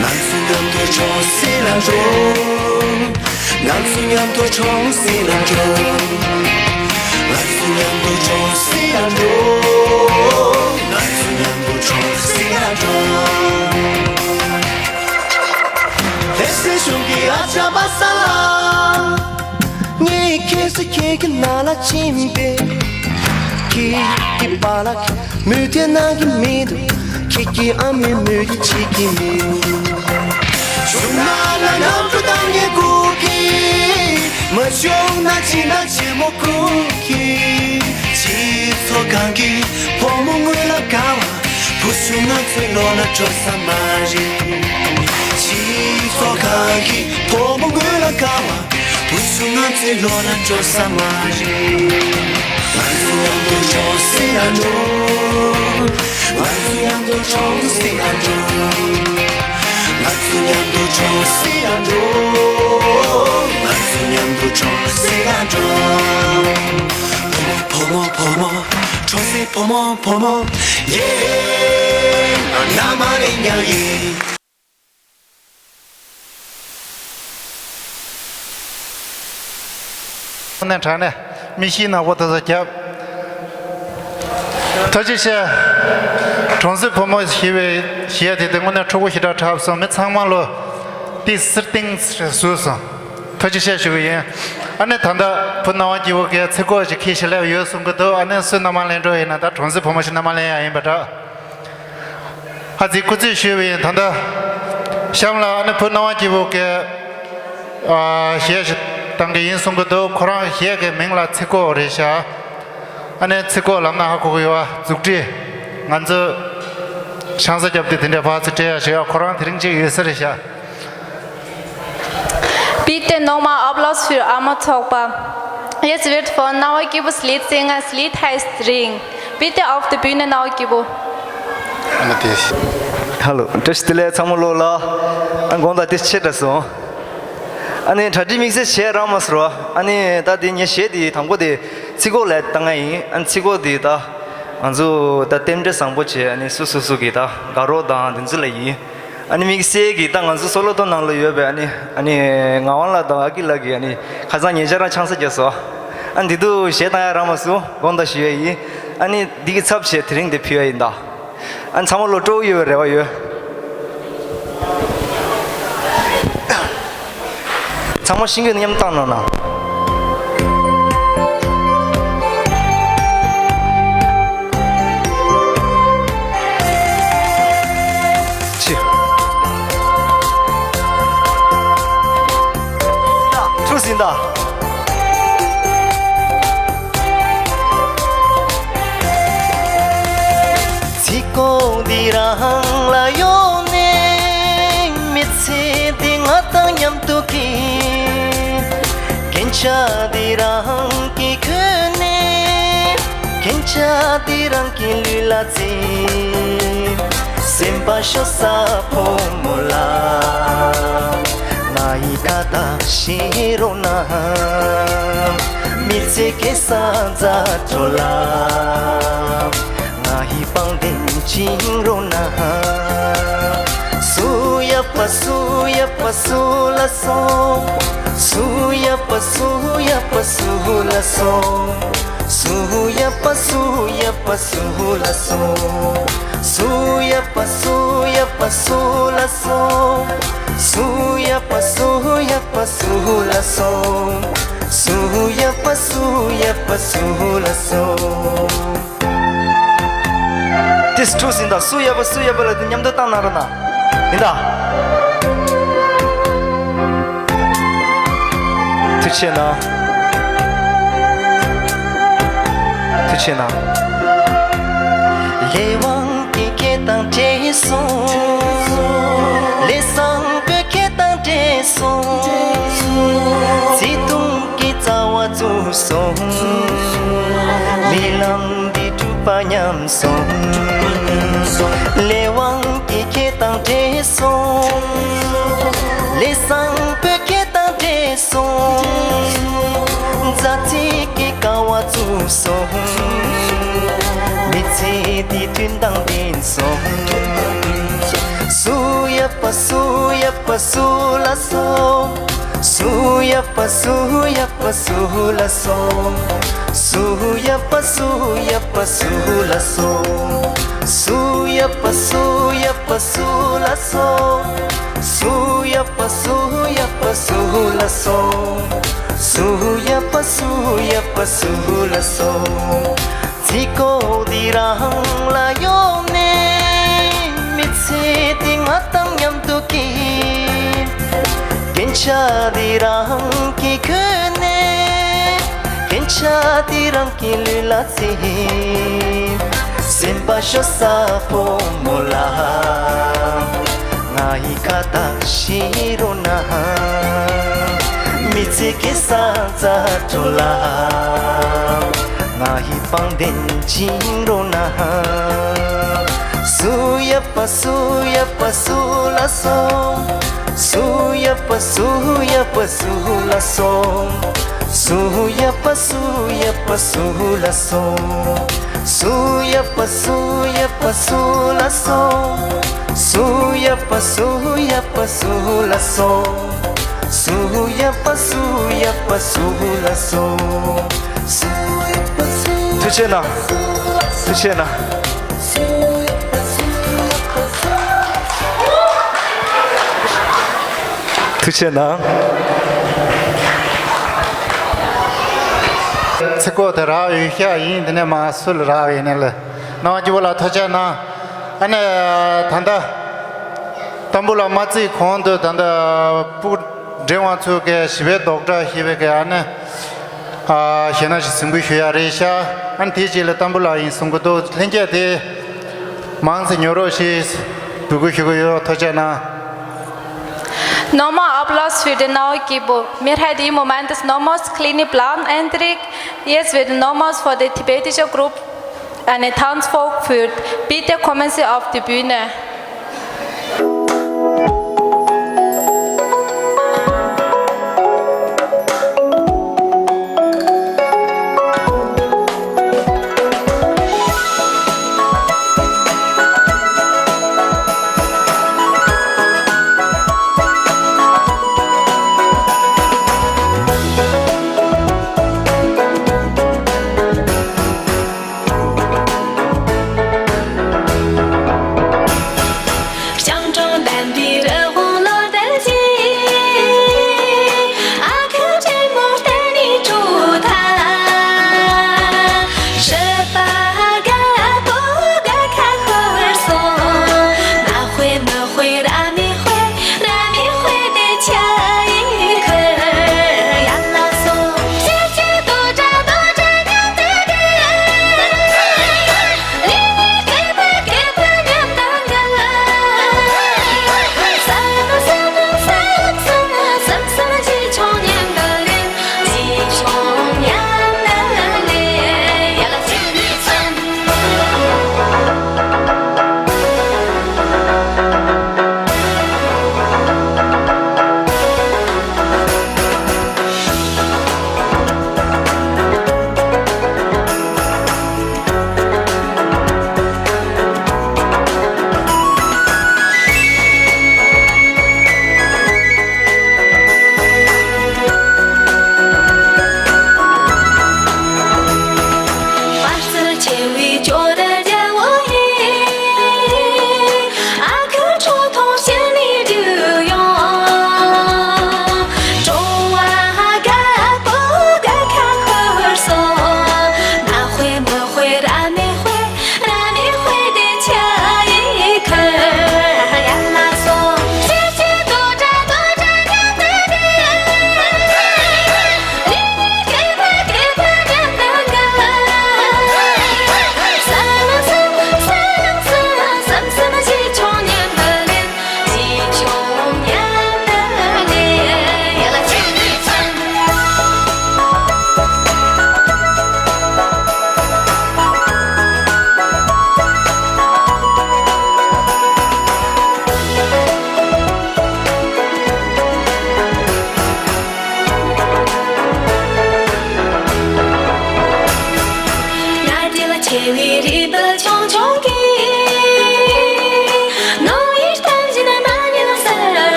ང་ཚོ་མཉམ་དུ་གྲོང་གསེབ་ལ་འགྲོ། ང་ཚོ་མཉམ་དུ་གྲོང་གསེབ་ལ་འགྲོ། ང་ཚོ་མཉམ་དུ་ཁྲོམ་སའི་ལ་འགྲོ། ང་ཚོ་མཉམ་དུ་ཁྲོམ་སའི་ལ་འགྲོ། ལྷ་སའི་གཞུང་གི་ཨ་ཅག་པ་ས་ལ། ངས་ཁྱེད་སུ་ཁྱེད་ཀྱི་ནང་ལ་ཕྱིན་པས། ཁྱེད་ཀྱི་པཱ་ལགས་མུ་མཐུད་གནང་གི་མི་འདུག་ཁྱེད་ཀྱི་ཨ་མས་མུ་མཐུད་བྱེད་ཀྱི་མི་འདུག་བྱུང་ན་ན་ནམ་གྲོ་དང་ངའི་སྐུ་གི་མ་བྱུང་ན་ཕྱི་ཟླ་ཆེན་མོ་ཁུག་གི་སྤྱི་ཚོགས་ཁང་གི་ཕོ་མོ་དངུལ་ལ་དགའ་བ། བུ་ཆུང་ང་ཚོའི་བློ་ལ་འགྲོ་ས་མ་རེད། སྤྱི་ཚོགས་ཁང་གི་ཕོ་མོ་དངུལ་ལ་དགའ་བ། བུ་ཆུང་ང་ཚོའི་བློ་ལ་འགྲོ་ས་མ་རེད། ང་ཚོ་མཉམ་དུ་ཁྲོམ་སའི་ལ་འགྲོ། ང་ཚོ་མཉམ་དུ་ཁྲོམ་སའི་ལ་འགྲོ། ང་ཚོ་མཉམ་དུ་ཁྲོམ་སའི་ལ་འགྲོ། ང་ཚོ་མཉམ་དུ་ཁྲོམ་སའི་ལ་འགྲོ། བུ་མོ་བུ་མོ་བུ་མོ། ཁྲོམ་སའི་བུ་མོ་བུ་མོ། ཡེ། ང་ན་མ་ལེན་ཡ་ཡིན། དངོས་གནས་དྲང་གནས་མིག་ཤེལ་ནག་པོ་དེ་ཚོ་རྒྱབ། ཐུགས་རྗེ་ཆེ། གྲོང་གསེབ་བུ་མོ་ཞེས་པའི་གཞས་དེ་དེ་དངོས་གནས་འཁྲོག་པོ་ཞེ་དྲག་འཁྲབ་སོང་། མི་ཚང་མ་ལོ་ཏི་སིར་ཏིང་བཟོས་སོང་། ཐུགས་རྗེ་ཆེ་ཞུ་གི་ཡིན། ཨ་ནི་ད་ལྟ་བུ་སྣང་བ་སྐྱིད་པོ་གིས་ཚིག་གོ་ཞིག་ཁྱེར་ཞིག་སླེབས་ཡོད་གསུང་གི་འདུག་ཨ་ནི་སུ་མནའ་མ་ལེན་འགྲོ་ཡིན་ན་ད་གྲོང་གསེབ་བུ་མོ་ཞིག་མནའ་མ་ལེན་ཡ་ཡིན་པ་འདྲ། ཨ་ཙི་སྐུ་རྩེད་ཞུས་པ་ཡིན། ད་ལྟ་གཤམ་ལ་ཨ་ནི་བུ་སྣང་བ་སྐྱིད་པོ་གིས་ཨ་གཞས་ཤིག་བཏང་གི་ཡིན་གསུང་གི་འདུག་ཁོ་རང་གཞས་ཀྱི་མིང་ལ་ཚིག་གོ་རེད་ཤག་ཨ་ནི་ཚིག་གོ་ལབ་ན་ཧ་གོ་གི་ཡོད་པ། མཛུབ་ཁྲིད་ང་ཚོ་ཆང་ས་རྒྱབ་དུས་དེ་འདྲའི་ཕར་ཚུར་སྤྲད་ཡ་ཞིག་ཡ། ཁོ་རང་དེ་རིང་གཅིག་ཡོད་ས་རེད་ཤག Bitte nochmal Applaus für Arma Tokpa. Jetzt wird von Nawa Kibus Leadsänger, das Lied heißt Ring. Bitte auf die Bühne, Nawa Kibu. ཧ་ལོ། བཀྲ་ཤིས་བདེ་ལེགས་ཚང་མ་ལོ་ལ། ཨ་དགོངས་དག་དེ་ཆེ་དྲགས་སོང་། ཨ་ནི་གྲ་སྒྲིག་དམིགས་བསལ་བྱས་རག་མ་སོང་། ཨ་ནི་ད་དེ་ངའི་གཞས་དེ་དང་པོ་དེ་ཚིག་གོ་ལ་བཏང་ང་ཡིན། ཨ་ནི་ཚིག་གོ་དེ་ད་ང་ཚོ་ད་རྟེན་འབྲེལ་བཟང་པོ་བྱས། ཨ་ནི་སུ་སུ་སུ་གི་ད་དགའ་རོགས་དང་དེ་ཚོ་ལ་ཡིན། ཨ་ནི་དམིགས་བསལ་གྱི་ད་ང་ཚོ་སོ་ལོ་ཐོ་ནང་ལ་ཡོད་པའི་ཨ་ནི་ཨ་ནི་ངག་དབང་ལགས་དང་ཨ་ཀི་ལགས་ཀྱིས་ཨ་ནི་ཁ་སང་ཉེ་ཆར་རང་ཆང་ས་བརྒྱབ་སོང་། ཨ་ནི་འདི་དུ་གཞས་བཏང་ཡ་རག་མ་སོང་། དགོངས་དག་ཞུ་ཡ་ཡིན། ཨ་ནི་འདི་གི་ཚབ་བྱས་དེ་རིང་འདི་ཕུལ་ཡ་ཡིན་ད། ཨ་ནི་ཚང་མ་ལོ་སྤྲོ་བོ་ཡོད་པའི་རེ་བ་ཡོད། ཚང་མ་ཤེས་ཀྱི་མཉམ་བཏང་གནང་ན། ཆི། ཐུགས་ཟིན་ད། ཚིག་གོ་འདི་རང་ལ་གཡོགས་ནས། མི་ཚེ་འདི་ང་དང་མཉམ་དུ་སྐྱེས། རྒྱན་ཆ་འདི་རང་གིས་གོན་ནས། རྒྱན་ཆ་འདི་རང་གི་ལུས་ལ་བཙེས། སེམས་པ་ཤོར་ས་ཕོ་མོ་ལ། ང་ཡི་ཁ་བཏགས་ཤེས་རོགས་གནང་། མི་ཚེ་སྐྱེལ་ས་མཛའ་གྲོགས་ལ། ང་ཡི་པང་གདན་བཅིངས་རོགས་གནང་། སུ་ཡ་པ་སུ་ཡ་པ་སུ་ལ་སོང་། སུ་ཡ་པ་སུ་ཡ་པ་སུ་ལ་སོང་། སུ་ཡ་པ་སུ་ཡ་པ་སུ་ལ་སོང་། སུ་ཡ་པ་སུ་ཡ་པ་སུ་ལ་སོང་། སུ་ཡ་པ་སུ་ཡ་པ་སུ་ལ་སོང་། སུ་ཡ་པ་སུ་ཡ་པ་སུ་ལ་སོང་། དེ་སུ་ཟིན་ད། སུ་ཡ་པ་སུ་ཡ་པ་ལ་དེ་མཉམ་དུ་བཏང་གནང་རོགས་གནང་། ཡིན་ད། ཐུགས་རྗེ་གནང་། ཐུགས་རྗེ་གནང་། ལས་དབང་གི་ཁེ་དང་བྲལ་སོང་། ལས་བཟང་པོའི་ཁེ་དང་བྲལ་སོང་། བརྩེ་དུང་གི་རྩ་བ་བཙུགས་སོང་། རྨི་ལམ་འདི་གྲུབ་པ་ཉམས་སོང་། ལས་དབང་གི་ཁེ་དང་བྲལ་སོང་། ལས་བཟང་པོའི་ཁེ་དང་བྲལ་སོང་། མཛའ་བརྩེ་གི་ཀ་བ་བཙུགས་སོང་། མི་ཚེ་འདི་དུས་དང་ལྡན་སོང་། སུ་ཡ་པ་སུ་ཡ་པ་སུ་ལ་སོང་། Su ya pa su ya pa su la so. Su ya pa su ya pa su la so. Su ya pa su ya pa su la so. Su ya pa su ya pa su la so. Su ya pa su ya pa su la so. Tsi ko di rang la yo ne. Mi tsi di nga tang nyam tu ki. Ken cha di rang ki kene. Ken cha di rang ki lu la tsi. Simpa sho sa po mo la. Nga hi ka ta shi ro na. Mi tsi ki sa za to la. Nga hi pang den jing ro na. Su ya pa su ya pa su la so. Su ya pa su ya pa su la so. Su ya pa su ya pa su la so. Su ya pa su ya pa su la so. Su ya pa su ya pa su la so. Su ya pa su ya pa su la so. Su ya pa su. ཐུགས་རྗེ་གནང་། ཐུགས་རྗེ་གནང་། ཐུགས་རྗེ་གནང་། ཚིག་གོ་དེ་རག་ཡོད་ཤག་ཡིན། དེ་ནས་མ་སུ་ལ་རག་ཡིན་ནས་ལ། སྣང་བ་སྐྱིད་པོ་ལ་ཐུགས་རྗེ་གནང་། ཨ་ནི་ད་ལྟ་ཏམ་བུ་ལ་མ་བརྩིས་གོང་དུ་ད་ལྟ་སྤུ་འདྲེན་བ་ཚོ་གི་ཞི་བའི་རྡོག་སྒྲ་ཞེས་པའི་གི་ཨ་ནི་ཞེ་ན་ཞིག་གཟིགས་འབུལ་ཞུ་ཡ་རེད་ཤག་ཨ་ནི་དེའི་རྗེས་ལ་ཏམ་བུ་ལ་ཡིན་གསུང་གི་འདུག་ལྷན་རྒྱས་དེ་མང་ཙམ་ཉོ་རོགས་ཞེས་འབོད་སྐུལ་ཞུ་གི་ཡོད། ཐུགས་རྗེ་གནང་། Nochmal Applaus für den Nao Kibo. Wir haben im Moment das Nomos kleine Plan Eintritt. Jetzt wird Nomos von der tibetischen Gruppe eine Tanzvorführt. Bitte kommen Sie auf die Bühne.